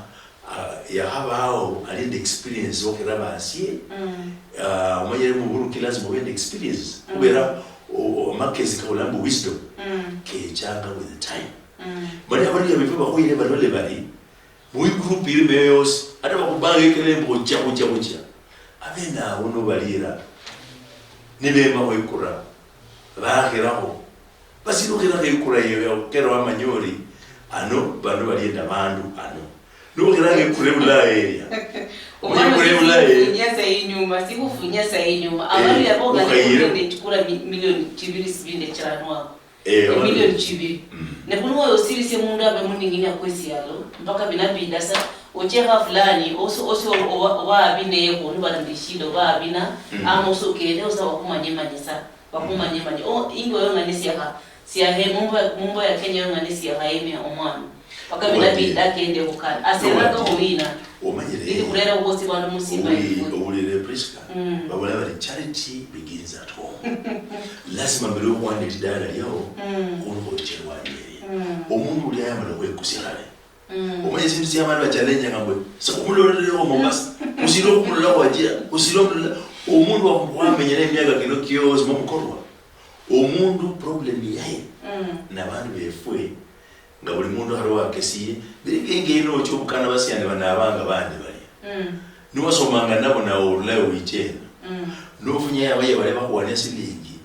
Ah, yakhabawo ali nende experience okhira basie. Mm. Ah, omanyire muburuki lazima obe nende experience. Mm. Khubera o-, o-, amakesi kakhula mbu wisdom. Mm. Kechanga with the time. Mm. Mani abalia befu bakhoyire balole bari, mu group ili meyo yosi, ata bakhubanga ekele mbu khucha, khucha, khucha. Abene abo nobalira, nibema khwikura, bakhirakho. Basi nukhira khekura yewe, kera wamanya ori, ano, bandu bali nende abandu, ano. Nukhira khekura ebulaya eria. Omwana khekura ebulaya eria. Sikhufunya sa inyuma, sikhufunya sa inyuma. Eh, abandu yabo ukhayire. Nende chikura mi-, milioni chibiri sibinde chirano ako. Eh, abandu. Milioni chibiri. Mm. Ne khuli woyo osirisie mundu abe muning'inia kwe sialo, mpaka binabida sa, ochekha fulani, osi, osi oba, oba, oba abine yeho, niba nende shida, oba abina, mm, ama osi okende, osa wakhumanye manye sa. Bakhumanye manye. Oh, ingo yong'ane siakha, siahe, mumbo, mumbo ya Kenya yong'ane siakhayemia omwana. Paka bila binda kende khukana. Aseraka khuyina. Omanyire. Ili khurera obuhosi bwandu musimba. Owulire, owulire Prisca. Mm. Babola bari charity begins at home. Lazima mbere okhwana elidala liao, mm, khundu khoche lwanyi erie. Mm. Omundu uli ayamala khwekusia khale. Mm. Omanye esindu sia abandu bachalenjanga mbwe, sikhumulolelekho Mombasa. Usile okhumulola khwachia, usile omulola. Omundu wa-, wamenyere emiaka kino kiosi momukorwa. Omundu problem yaye, mm, nabandu befwe, nga buli mundu khali wakesie, biri ngenge ino ocha obukana basiani banabanga bandi balia. Mm. Niwasomanga nabo nawe orulayo wichenda. Mm. Nofunya yaba yebale bakhuwania silingi,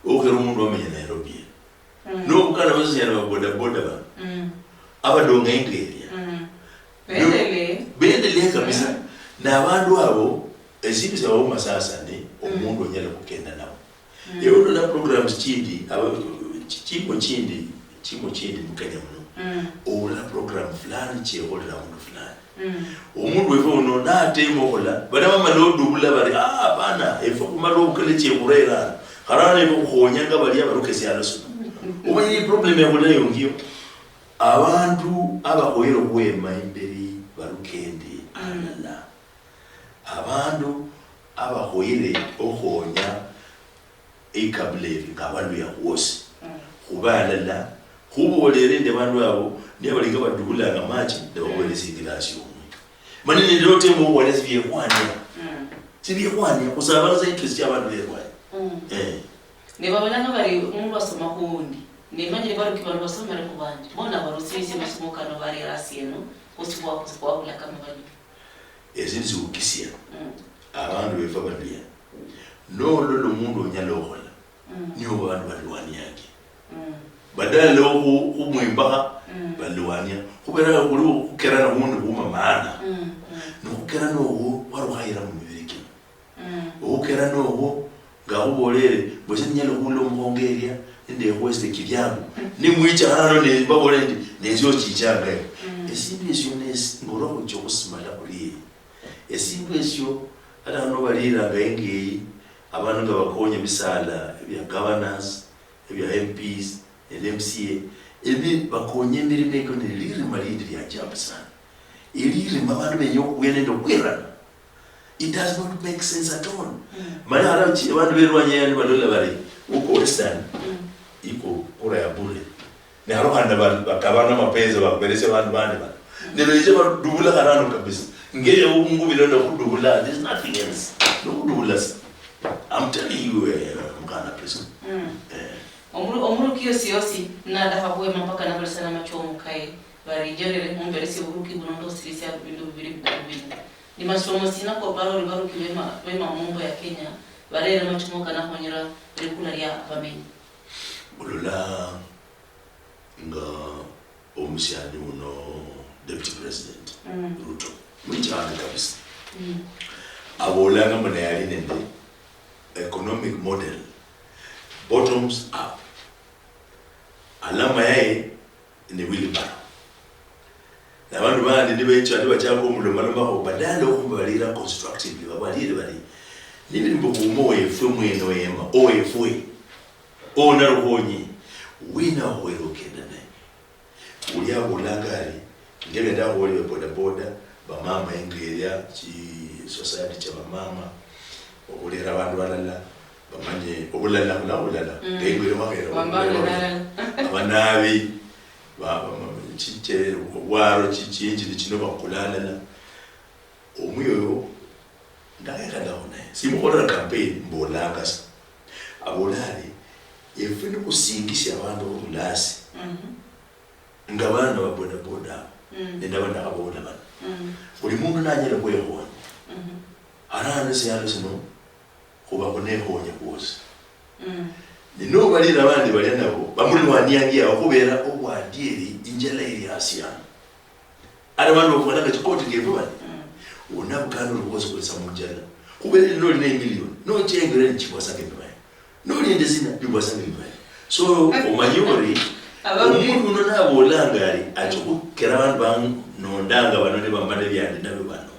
okhera omundu wamenya Nairobi eno. Mm. Nobukana basiani ba bodaboda bano. Mm. Abadonga engeria. Mm. Bendelee. Bendelee kabisa. Mm. Nabandu abo, esindu siabauma sasa ni, mm, omundu onyala khukenda nabo. Mm. Ewe olola programs chindi, aba, chimo chindi, chimo chindi mu Kenya muno. Mm. Olola program fulani chiekholela mundu fulani. Mm. Omundu wefe uno natema okhola, bana bamala odubula bari, "Ah, hapana, efe khumala obukale chie khurera ano. Kharano efe khukhonyanga balia baruke esialo sino." Mm. Omanye problem ekhula yongio. Abandu abakhoyere okhwema imberi baruke endi, mm, alala. Abandu abakhoyere okhonya ikabila ebi nga abaluya khwosi, mm, khube alala, khubolere nende abandu abo, nibalinga badubulanga amachi, nebaboyere, mm, singilasi omwe. Mani nende otema okhwala sibiekhwania. Mm. Sibiekhwania, khusabanga sa interest chia abandu biekhwania. Mm. Eh. Ne babolanga bari, "Omundu wasoma khundi." Ne manyire baruki bano basomere khu bandi. Bona barusirisye amasomo kano barera asi eno, khusi khwa-, khusi khwakhula kama bali. Esindu siwukisia, mm, abandu befu abaluya. Nolola omundu onyala okhola, mm, niwo bandu balwaniange. Mm. Badala okhu-, khumwimbakha, mm, balwania. Khubera khuliwo khukerana khundi khuma maana. Mm, mm. Nokhukerana okwo khwarukhaira mumibiri kino. Mm. Okhukerana okwo, nga akhubolere, mbu ese ninyala okhula omukhongo eria, nende ekhwesite kivyangu. Mm. Nimwicha hano ne mbabole ndi, nesie ochichanga eyo. Mm. Esindu esio nesi-, ngolwa khucha okhusimala khurie. Esindu esio, ata hano baliranga engeyi, abandu nga bakonya bisala bia governors, bya M Ps nende M C A, ebi bakonye emirimo ekyo ne lirima lindi lya ajabu sana. Elirima abandu benya okhuya nende okhwirana. It does not make sense at all. Mani hara chi-, abandu berwanya yani balola bari, uko Western, iko kura ya bure. Ne haro khandi ba-, bakabana mapenzi bakhuberesia abandu bandi bano. Ne becha badubula kharano kabisa. Ngeya ubungu bilonda khudubula, there's nothing else. No khudubula sa. I'm telling you, eh, mukana Prisca. Eh. Omuru-, omuruki yosi yosi nadakha khwema mpaka nabalisa namachomo kaye, bari njerere mumberesie oburuki buno ndosirisia bindu bibiri bitaru bino. Ni masomo sina kopara ori baruki bema, bema mumbo ya Kenya barere amachomo kanakhonyera likula lia abamenyi? Olola nga omusiani uno Deputy President Ruto, mwichanga kabisa. Abolanga mbu naye ali nende economic model bottoms up. Alama yaye ni wheelbarrow. Na bandu bandi nibecha nibachaka omulomalomakho, badala okhubalira constructively, babalire bari, nibiri mbu khuma owefwe mwene oyema, owefwe, onarukhonye, wina okhwere okenda naye? Uli abolanga ari, ngebia ndakhubolera bodaboda, bamama engeria, chi society cha bamama, okhulera abandu balala, bamanye obulala, khula bulala, nga ingwere khwakhera abanabi, ba-, ba-, ma-, chiche-, obwaro, chi-, chienjini chino bakula alala. Omwoyo, ndakhekhalakho naye, simukholera campaign, mbolanga sa. Abola ari, efwe nikhusingisia abandu khurula asi, nga bana ba bodaboda abo, nende abana aboola bano. Buli mundu nanyala khwekhonya. Arano esialo sino, khuba khunekhonya khwosi. Ne nobalira abandi balia nabo, bamulwaniange yao, khubera obwadieri, injala ili asi ano. Ari bandu bafwananga chikoti ngefwe bali. Unabukana olukosi khwitsa munjala. Khubera noli ne million, nochengera nichibwasanga emibaya. Noli nende sina, bibwasanga emibaya. So, omanye ori, omundu uno nabolanga ari, acha khukera abandu banondanga bano nibamala ebiandi nabio bano.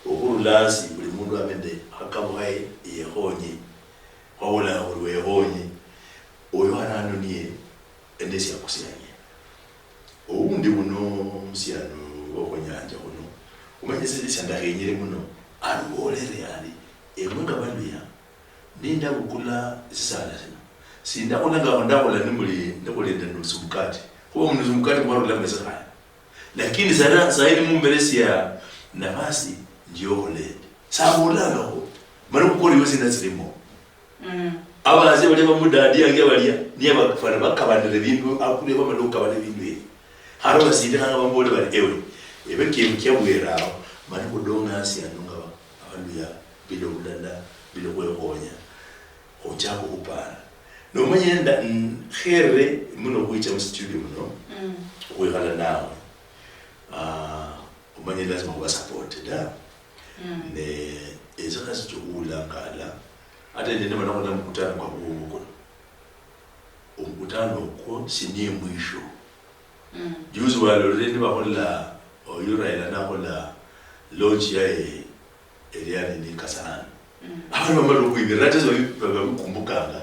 Okhurula asi, buli mundu abe nende akabwaye yekhonye. Khwabola khuri wekhonye. Oyo arano niye ende siakusianye. Oundi uno musiano wokhunyanja khuno, umanye sili siandakhenyire muno, alubolere ari, emwe nga baluya, nindabukula esisala sino, sindakhulangakho ndakhola nimuli, nikhulinda nusu mukati. Khuba munusu mukati mwarulamo esikhaya. Lakini sana, sahi nimumberesia nafasi, njia okhola endi. Sabolangakho, mani khukora ewe sina silimo. Abasie balia bamudadiange balia, niye bafwana bakabanira ebindu, akulu bamala okukabana ebindu ebi. Haro basindikhanga bamubole bari, ewe, ebe kindu kiabwera awo, mani khudong'asia ano nga ba-, abaluya bila obulala, bila okhwekhonya, khuchaka okhupara. Nomanyire nda-, mm, khere muno khwicha mu studio muno, khwikhala nawe. Ah, omanyire lazima khuba support da. Ne esikha sichio khuulangala, ata nende niba nakhola mukutano kwa bwongo kuno, omukutano okwo sinie mwisho. Juzi walolire nibakhola, oyu Raila nakhola launch yaye eria nini Kasarani. Abandu bamala okhwibirira, ata babi-, babikumbukanga.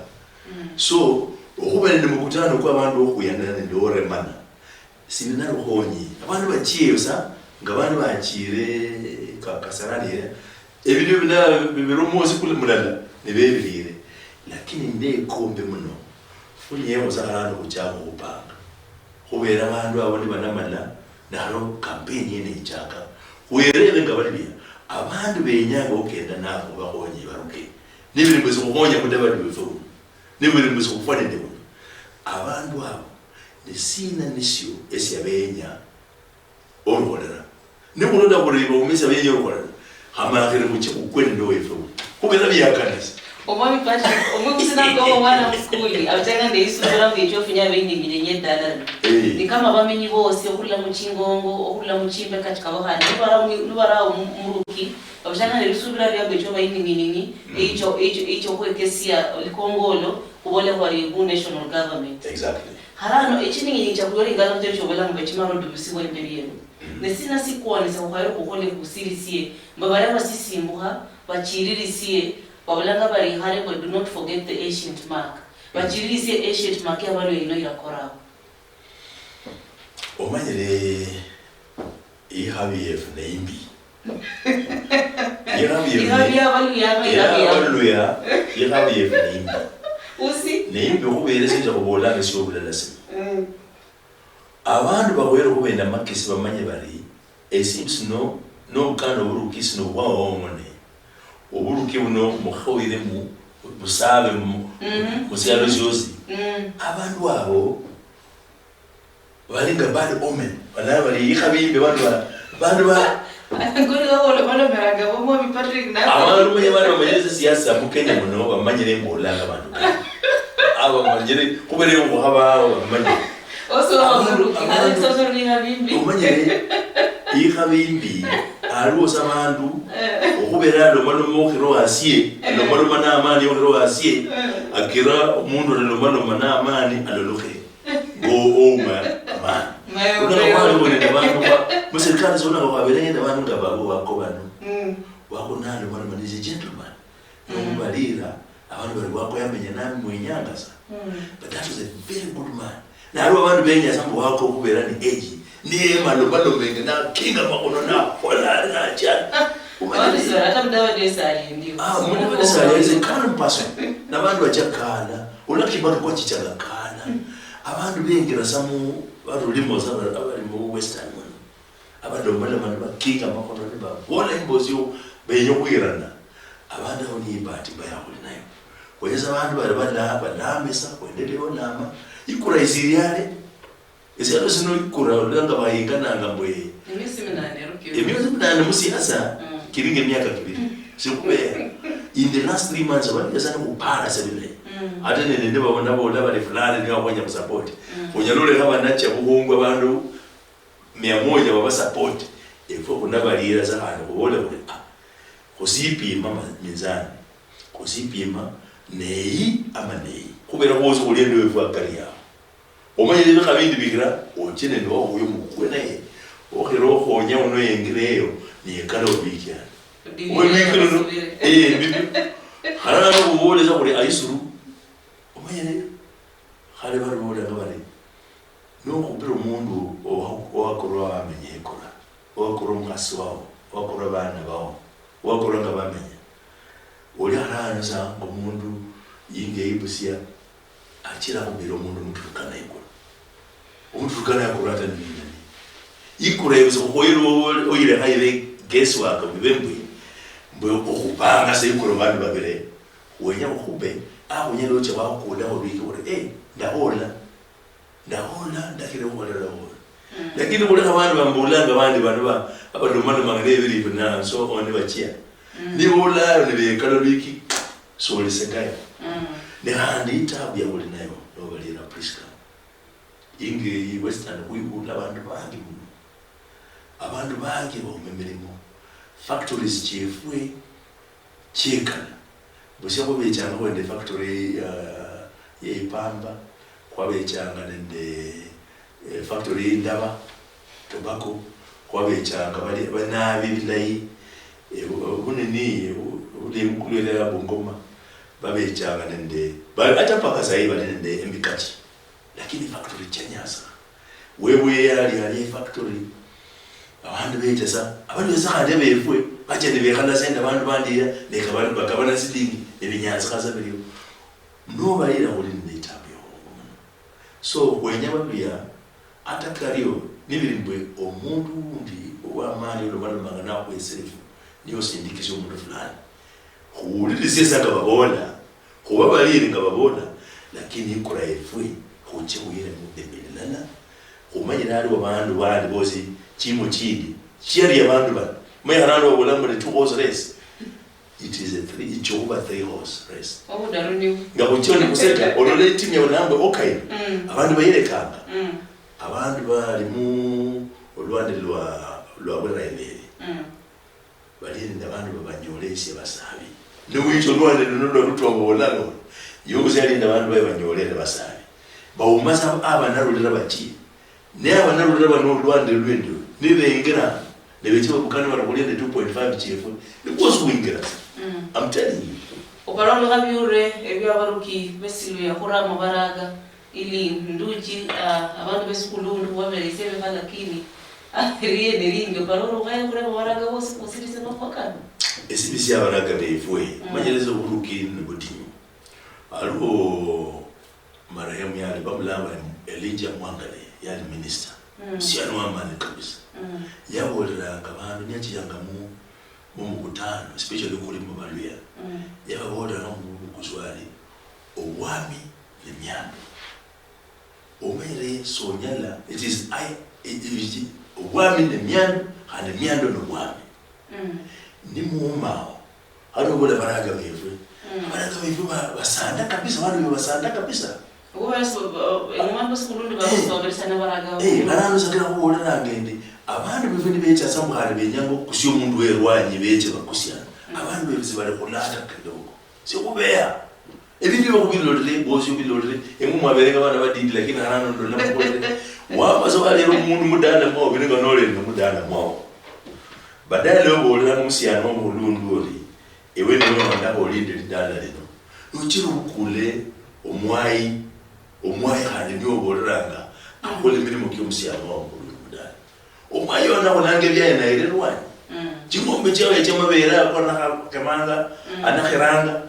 So, okhuba nende mukutano kwa abandu okhuyanana nende oremana, sili nalukhonyi. Abandu bachieyo sa, nga abandu bachire ka-, Kasarani eria, ebindu ebinala bi-, biruma osi kuli mulala, nibebirire. Lakini ndekombe muno, khunyeho sa kharano khuchaka okhupanga. Khubera abandu abo nibanamala, naro campaign yene ichaka. Khwerebe nga bali bia, abandu benyanga okenda nabo bakhonye baruke. Nibiri mbu sikhukhonya Mudavadi wefe uno. Nibiri mbu sikhufwa nende uno. Abandu abo, ni sina nisio esia benya orukholera? Nikhulonda khureba omesa benya orukholera, khamakhire khuche khukwe nende owefe uno. Khubera biakanisa. Omwami Patrick, omwikusi nakoba omwana muskuli, abachanga nde isubira mbu echo ofunya beining'inenye edala lino. Eh. Ni kama abamenyi bosi, okhurula muchingongo, okhurula muchimbeka chikabo khandi, nibara mu-, nibara omu-, omuruki, babachanga nde lisubira liambu echo baining'inenye, eicho, eicho, eicho khwekesia likongolo, khubole khwali gu national government. Exactly. Harano, echining'inenye chia khuyora ingalo ndio chobola mbu echimara odubisibwa imberi yenu. Ne sina sikwanisa khukhayire khukhole khusirisie, mbu baria basisimbukha, bachiririsie, babulanga bari khale mbu, "Do not forget the ancient mark." Bachirisie eshit make abalwe ino irakorao. Omanyire, ikhabi yefu neimbi. Ikhabi yefu Ikhabi ne- yabaluya aba Era ikhabi ya. Abaluya, ikhabi yefu neimbi. Usi. Neimbi okhubeera esinja khuboolanga esiobulala sino. Mm. Abandu bahoyere khuba nende amakesi bamanye bari esindu sino nobukanda oburuki sino bwawong'one. Oburuki buno mukhawire mu busaabe mu Mhm. musialo siosi. Mm. Abandu abo bali nga bad omen, balala bali ikhabi imbi, bandu ba bandu ba Ngoli wawolomalomeranga bomwami Patrick na. Abandu manya bandu bamanyire siasa mu Kenya muno bamanyire mbolanga bandu. Abo bamanyire khubera eyo khukhaba awo bamanyire. Oso Abandu- wamuruki abandu- nalitsosoro ni habimbi. Omanyire ikhabi imbi aliwo sa bandu okhubera alomaloma okhira wasie, alomaloma namani okhira wasie, akira omundu alalomaloma namani alolokhe ngo ouma amani. Unaka khwaliwo nende bandu ba muserikali, sonaka khwabere nende bandu nga babo bako bano. Wako nalomaloma nise gentleman. Nomubalira abandu bari wako yamenya nami mwenyanga sa. But that was a very good man. Naliwo abandu benyasa mbu wako okhubera ni age niye malomalomenge nakinga makhono nakhola ari nachana. Wandisibara hata mudavadesa alindio. Ah, omundu wandisibara is a calm person. Nabandu bachakana. Olakibaka kwachichanga kana. Abandu bengira sa mu barulimo sa abali mu western muno. Abalomaloma nibakinga amakhono nibabola imbosi yo benya okhwirana. Abandu abo niyo ibahati mbaya khuli nayo. Khwenya sa abandu bali bala- balamisa khwendelee olama. Ikura isiriale. Esialo sino ikura olulanga bayingananga mbwe Emyesi minane erukire. Emyesi minane musiasa kiringa emyaka kibiri. Sikhubeera. In the last three months abali nyasaye nikhupara sebilayi. Ate nende nibabona bola bali fulani nibakhwenya khusapoti. Khunyala olekha banacha bukhungu abandu mia moja babasapoti. Efwe khunabalira sa khandi khubole khuli ah, khusipima ma- minzani. Khusipima neyi ama neyi. Khubera khwosi khuli ende wefu akari yawo. Omanyire ebikha bindi bikhira oche nende wakhuyo mukhukwe naye okhira okhonya uno yengire eyo niyekala obikiana. Owe bikira uno eh bibi. Halala nobubolesa khuli aisuru. Omanyire khale bali bobolanga bari nokhupira omundu owa- owakorwa wamenya ekora. Owakorwa omukhasi wao, owakorwa abaana bao, owakorwa nga bamenya. Oli arano sa nga omundu yinga eyibusia achira akhumira omundu omuturukana ikulu. Omuturukana yakulu ata ninani. Ikura ebusa khukhoyera oyire khayire guess work bibe mbwe mbwe okhupanga sa ikura bandu babire wenya okhube akhunyala ocha wakhukula obike ori eh ndahola. Ndahola, ndakhira okhubolela okhwola. Lakini khulekha abandu bambolanga abandi bano ba- abalomalomanga nebili ebyo na so on bachia. Niboolayo nibekala lwiki, solisekayo. Ne khandi itabu yabuli nayo nobalira Prisca. Inge yi Western khwibula abandu bangi muno. Abandu bangi bauma emirimo. Factories chiefwe chiekala. Busia khwabechanga nende efactory ya, ya ipamba, khwabechanga nende efactory ya indaba, tobacco, khwabechanga bali banabi bilayi, eh, bu- bunini, bu- buli ebukulwele ya Bungoma, babechanga nende, ba- ata mpaka sahi bali nende emikati. Lakini factory chianyasa. Webuye yali ali efactory. Abandu becha sa, abandu becha khandi befwe, bacha nibekhala sa nende abandu bandi ya, neka bandu bakabana silingi, nebinyansikha sa birio. Nobalira khuli nende itabu yokhongo muno. So, khwenya baluya, ata kario, nibili mbwe omundu undi owamani olomalomanga nakhweselefu, niye osindikisia omundu fulani. Khuwulirisie sa nga baboola, khubabalire nga baboola, lakini ikura yefwe khuche khuyiremo emililala, khumanyire aliwo bandu bandi bosi chimo chindi chiaria abandu bano. Manya khandi babola mbu two horse race. It is a three, ichokhuba three horse race. Obudaru nibu. Nga khuchia ni khuseka, olola itimu ya Onambwe Okaine, abandu bayirekanga. Abandu bali mu olwande lwa lwa Bweraeveri. Bali nende abandu babanyolesia basabi. Niwitsa olwande luno lwa Rutongo olalo, yosi ali nende abandu baye banyolere basabi. Bauma sa abanarulira bachie. Ne abanarulira bano olwande lwende, nibengira, Ebeche babukane bari khulia ne two point five chiefu. Nikwo siwingira. Mm. I'm telling you. Okalondokha biure ebyo abaruki besilu yakhura mubaraga ili nduchi, ah, abandu besikulu ndu khubaberesia ebikha lakini, ah, eriye neringi okalondokha yakhura mubaraga bosi khusirise makhuwa kano. Esibi sia abaraga befwe, mm, manyereza oburuki ni budinyu. Aliwo marehemu yali bamulanga Elijah Mwangale, yali minister. Mm. Musiani wa maani kabisa. Mm. Yaboleranga abandu niachiyanga mu, mu mukutano, especially khuli mu baluya. Mm. Yababoleranga mu bukusu ari, "Obwami ni miandu." Omanyire sonyala, it is I, it, it, obwami ni miandu, khandi miandu ni obwami. Mm. Nimuumao. Hano obola baraga befwe. Mm. Baraga befwe ba-, basanda kabisa, bandu befwe basanda kabisa. Obo basi, ba-, ba-, enyuma mbo sikulu ndi bakusombesa na baraga. Eh, baraga sakira kubola ngende. Abandu befwe nibecha samu khandi benyanga okusia omundu werwanyi beche bakusiana. Mm. Abandu befwe sibali khulata kidogo. Sikhubeya. Ebindu ebyo khubilolere, bosi obilolere, eng'we mwabereka abana badidi, lakini harano ndola mubolere. Wamasa walera omundu mudala mwao, obere nga nolere mudala mwao. Badala yobolera musiana omukhulundu ori, ewe niwe wandakha olinde lidala lino. Nochira obukule omwayi, omwayi khandi niwe oboleranga, akhole emirimo kiomusiana wao omukhulundu mudala. Omwayi ono akholanga ebyaye nayira elwanyi. Mm. Ching'ombe chiaye chiamabere ako anakhamanga, mm, anakhiranga,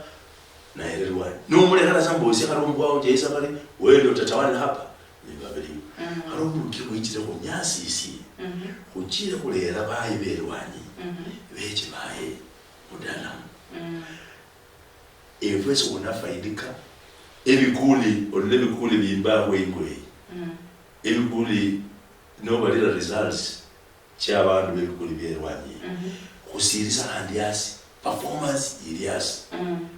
nayira elwanyi. Nomulekhera sa mbosi khali omukhwa wanje yisa khali, "Wewe ndio utawala hapa." Ni babiri. Mm. Khali omuruki khwichire khunyasisi, mhm, khuchire khulera baye belwanyi, mhm, beche baye mudalamu. Mm. Efwe sikhunafaidika. Ebikuli, olole ebikuli bimbakhwo ingo eyi. Mm. Ebikuli nobalira results chia abandu bebikuli bie elwanyi eyi. Mhm. Khusirisa khandi asi. Performance ili asi. Mm.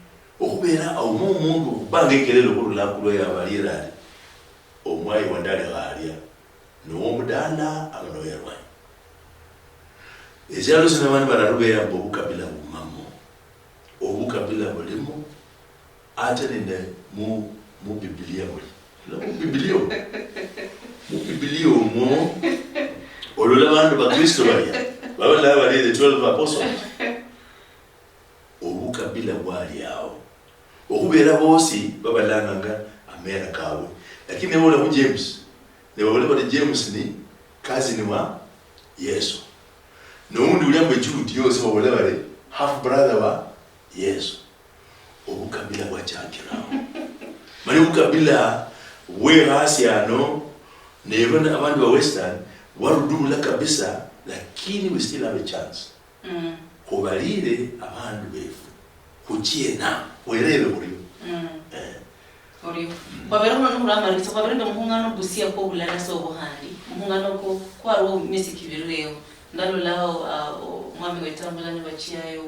Okhubera aumo omundu okhubanga ekelele okhurula akulu eyo abalira ari, "Omwayi wandalekha alia, nowo omudala ama nowo elwanyi?" Esialo sino abandu bararu beyamba obukabila bumamo. Obukabila bulimo, ata nende mu, mu Biblia buli. No, mu Biblia omwo. Mu Biblia omwo, olola abandu ba Kristo balia, babala bali the twelve apostles. Obukabila bwali ao. Okhubera bosi babalanganga amera kabwe. Lakini nebola khu James, nebola bali James ni cousin wa Yesu. Noundi ulia mbu Jude yosi babola bali half brother wa Yesu. Obukabila bwachakira ao. Mani obukabila bwekhasi ano, neba na-, abandu ba Western, bwarudubula kabisa, lakini we still have a chance. Mm. Khubalire abandu befu. Khuchiena, khwerebe khurio. Mm. Eh. Orio. Khwabere khuno nikhuramalirisa, khwabere nende omukhung'ano Busia kwo bulala sobo khandi. Omukhung'ano kwo kwariwo miesi kibiri eyo. Ndalolawo, ah, o-, omwami wetambula nibachiayo.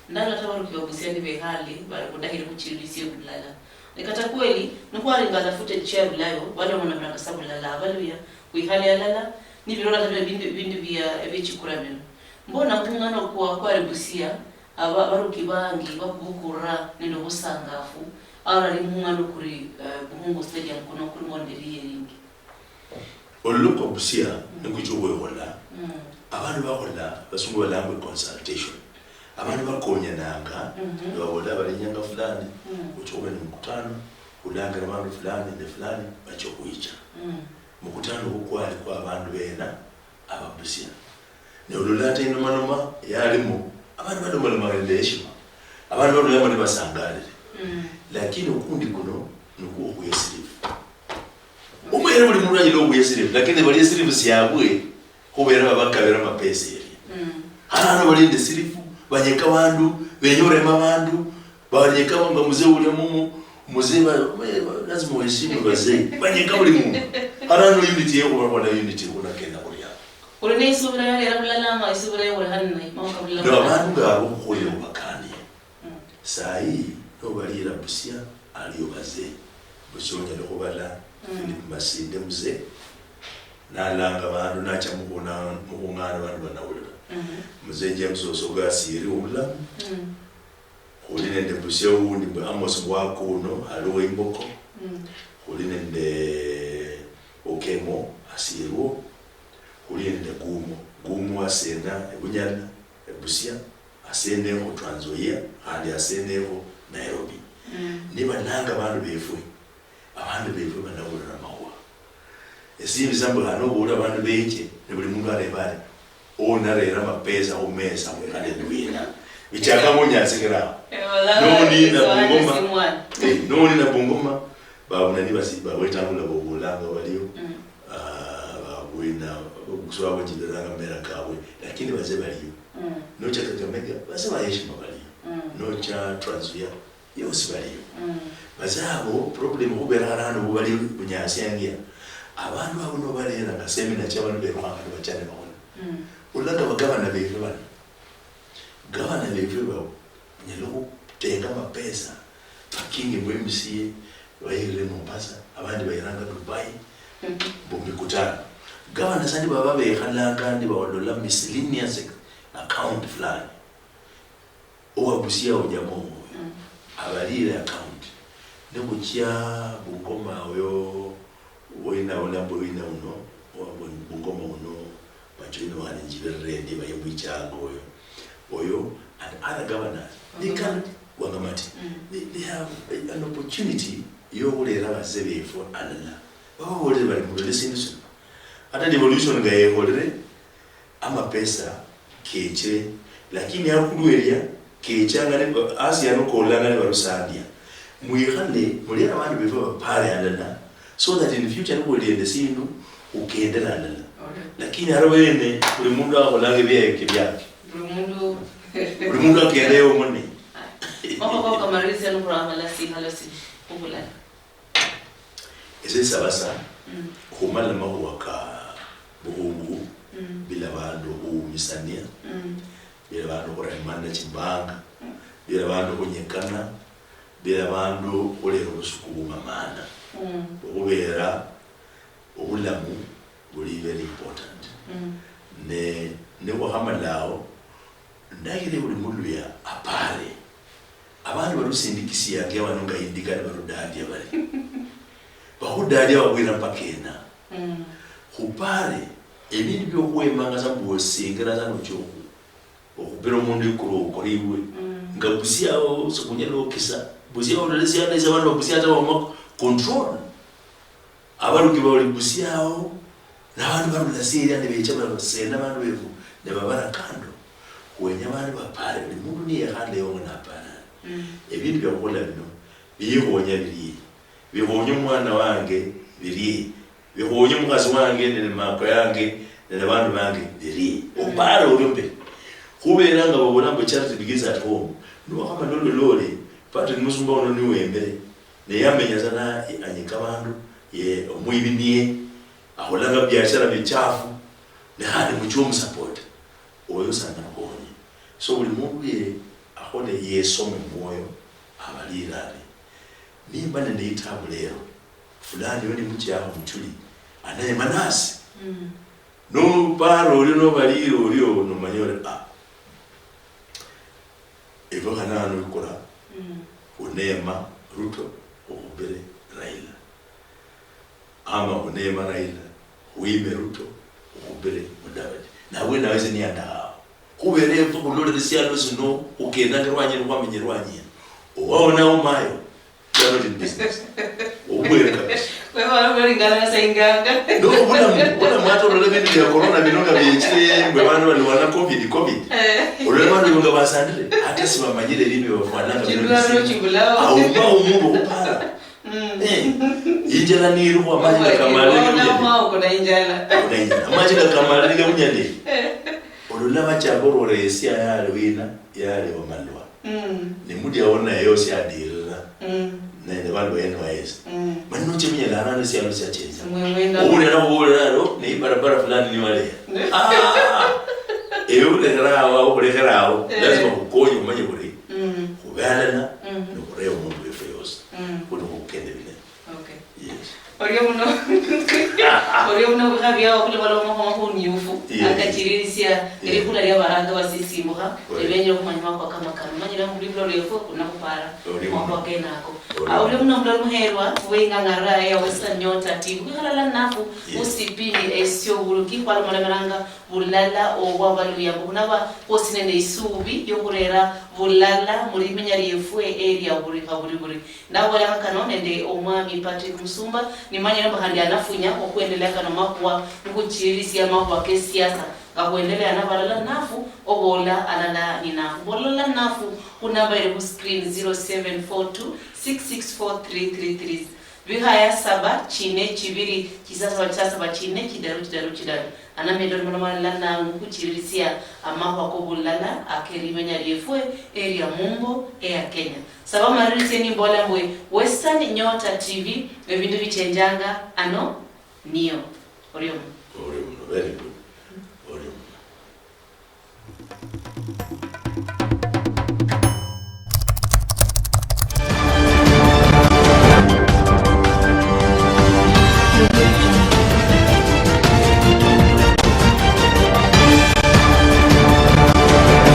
Ndalola ta baruki ba Busia nibekhale, bali khudakhire khuchirisia bulala. Ne kata kweli, nikhwaringala footage chia bulayo, bali omunamulanga sa bulala, abaluya, khwikhale alala, nibilola ta bia bindu, bindu bia, ebiechikura bino. Mbona omukhung'ano kwa, kwari Busia, aba-, abaruki bangi bakhubukurira nende obusangafu, arali mukhung'ano kuri, eh, Bukhungu Stadium kuno kuri Monderi yeringi. Oluloko Busia, mm, nikucha okhwekhola, mm, abandu bakhola, basungu balangwa consultation. Abandu bakonyananga, mhm, nibabola bali inyanga fulani, mm, khucha khube ni mukutano, khulangira abandu fulani nende fulani, bacha okhwicha. Mm. Mukutano okwo kwali kwa abandu bena, ababusia. Ne olola ata inomanoma yalimo, abandu balomaloma nende heshima. Abandu barulamo nibasangalire. Mm. Lakini okundi kuno nikwo okhuyesirifu. Omanyire buli mundu anyala okhuyesirifu, lakini bali esirifu siabwe, khubera babakabira amapesa eria. Mm. Hano hano bali nende esirifu, banyeka abandu, benya orema abandu, banyeka nga mzee ulia mumu, mzee ba, ba, ba, lazima uheshimu wazee. Banyeka buli mundu. Hano hano unity yekhuba khona unity khuna kenda khulia. Uli ne isubira yalera bulala ama isubira yobulehani naye, mawaka bulala? No, abandu ngabo khukhuya obakanie. Mm. Sayi, nobalira Busia, aliyo bazee. Busia onyala khubala, mm, Philip Masinde mzee, nalanga bandu, nacha mukhuna-, mukhung'ana bandu banawulira. Mhm. Mzee James Osoga asiri obulamu. Mm. Khuli nende Busia undi mbu Amos Bwakuno, aliwo Imboko. Mm. Khuli nende Okemo, asirwo. Khuli nende Gumo. Gumo Asena e Bunyala, e Busia, asena eho Trans Nzoia, khandi asena eho Nairobi. Mm. Nibananga bandu befwe, abandu befwe banabulira amakhuwa. Esimbi sa mbu khandi obuula abandu beche, ne buli mundu areba ari, "Owo narera amapesa khumesa khwikhale lwina?" Bichaka khunyasikira awo. Eh, wala Nonina eswali Bungoma. Simwana. Eh, nonina Bungoma, babuna ni basi, bawetangula bobolanga baliyo. Mm. Ah, babwina, obukuswa bwechibiranga mera kabwe, lakini baze baliyo. Mm. Nocha Kakamega, baze ba heshima baliyo. Mm. Nocha Trans Nzoia, yosi baliyo. Mm. Baze abo, problem khubera arano bo bali bunyasi angia. Abandu abo no barera nga seminar cha bandu berukhanga ni bachane bakhola. Mm. Ulanga bagavana befe bano. Gavana befe babo, banyala khutenga mapesa, pakingi mu M C A, bayirire Mombasa, abandi bayiranga Dubai, mbu mikutano. Gavana sandi baba bekhalanga ndi bawalola miscellaneous account fulani. Owa Busia onyama omwoyo, abalire account. Nekhuchia Bungoma oyo, wina ulambo wina uno, owa Bungoma uno, Machoine wani njibirire ndi baye mwichanga oyo. Oyo, and other governors, they can, Wangamati, they, they have a, an opportunity yokhulera baze befu alala. Bababolere bali mulole sindu sino. Ata devolution nga yekholere, amapesa keche, lakini akhulu eria kechanga ne, asi ano kolanga ne barusandia. Mwikhale, mulere abandu befu bapare alala, so that in future nikhuli nende sindu, khukendere alala. Lakini ari wene, buli mundu akholanga ebiaye kebiake. Buli mundu. Buli mundu akende yong'one. Makhuwa kamalisia nikhurangala sikhala si-, khubulala. Ese nsaba sa, khumala makhuwa ka bukhungu, bila bandu khuumisania, bila bandu khuremana chimbanga, bila bandu khunyekana, bila bandu khulera obusuku bung'amana. Okhubera obulamu buli very important. Ne nikhwakhamala ao, ndayire buli muluya apare. Abandu barusindikisianga abano nga indika nibarudadia bari. Bakhudadia babwira mpaka ena. Khupare, ebindu biokhwemanga sa mbu osingira sa nochia okhu-, okhupira omundu ikuru okori iwe. Nga busiao, sikhunyala okisa. Busiao olole siana esi abandu babusia ata bama control. Abaruki bali busiao, nabandu barula siria nibecha basenda abandu befu, nibabara kando. Khwenya abandu bapare, buli mundu niyekhale yong'o naparane. Ebindu biakhukhola bino, biyikhonya birie. Bikhonya omwana wange birie. Bikhonya omukhasi wange nende mako yange nende abandu bange birie. Opare orio mberi. Khubera nga babola mbu charity begins at home. Niwakhamala olole ori, Patrick Musumba uno niwemere. Ne yamenya sa na anyika abandu, ye omwibi niye, akholanga biashara bichafu, ne khandi muchie omusapota. Oyo sa nakhonye. So buli mundu ye akhole yesome mwoyo, abalire ari, "Nimba nende itabu lero, fulani oyo nimuchiakho muchuli, anaye manasi." Nopara orio nobalire orio, nomanya ori, "Ah, efwe khane ano ikura, khunema Ruto okhupire Raila." Ama khunema Raila, khwime Ruto, okhupire Mudavadi. Nabwene awo ese niyandahawo. Khubera efwe khulolere esialo sino, khukendanga erwanyi eno, khwamenya erwanyi eno. Owawo nawo mayo, you are not in business. Obwere kabisa. Wewe wali ulingana sa inganga. No, bulamu, bulamu ata olola ebindu bia corona bino nga biechire, mbu abandu balwana covid, covid. Olola abandu nga basandire, ata sibamanyire ebindu bia bafwananga bino. Chibulano, chibulao. Auma omundu okhupara. Eh, injala nilikhwo, amachi nga kamalire unyale. Amachi nga kamalire unyale. Olola bachaka orwora esia yali wina, yali Wamalwa. Ne mudi awo naye yosi adirira. Nende bandu ba N Y S. Mani noche munyala arano esialo siachenja. Obulera khubolera aro, ne ibarabara fulani ni waleya. Ah! Ewe ulekhera awo, okhulekhera awo. Lazima khukonye umanye khuri. Khube alala, nokhureba omundu wefwe yosi. Khuno khukende bine. Okay. Yes. Orio muno, orio muno bikha biao khulibalomakho khuniufu. Akachiririsia, eh, likula lia baranga basisimbuha, kweli, nibenyera okhumanya makhuwa kama kano. Manyire mbu lwibulo lwefwe khuna khupara makhuwa kenako. Ah, olio muno muloli muherwa, weng'ang'ara ya Western Nyota T V. Khwikhala lala nafu, yes, khusipindi esio buluki, khwalomolemeranga bulala obwa baluya, mbu khunaba khwosi nende isubi yokhurera bulala mulimenya liefwe elia buri kha buri buri. Ndabolanga kano nende omwami Patrick Musumba, nimanyire mbu khandi anafunya okhwendelea kano makhuwa, nikhuchirisia amakhuwa kesiasa, nga khwendelea nabalala nafu, obola alala ninafu. Bolala nafu khunamba iri khuscreen, zero seven four two six six four three three three. Bikhaya saba chine chibiri chisasaba chisasaba chine chidaru chidaru chidaru. Anamendo limono malala nangu khuchirisia amakhuwa kobulala akelimenya liefwe eria mumbo eya Kenya. Saba maririsie nimbola mbwe Western Nyota T V, ebindu bichenjanga ano nio. Orio muno. Orio muno, very good.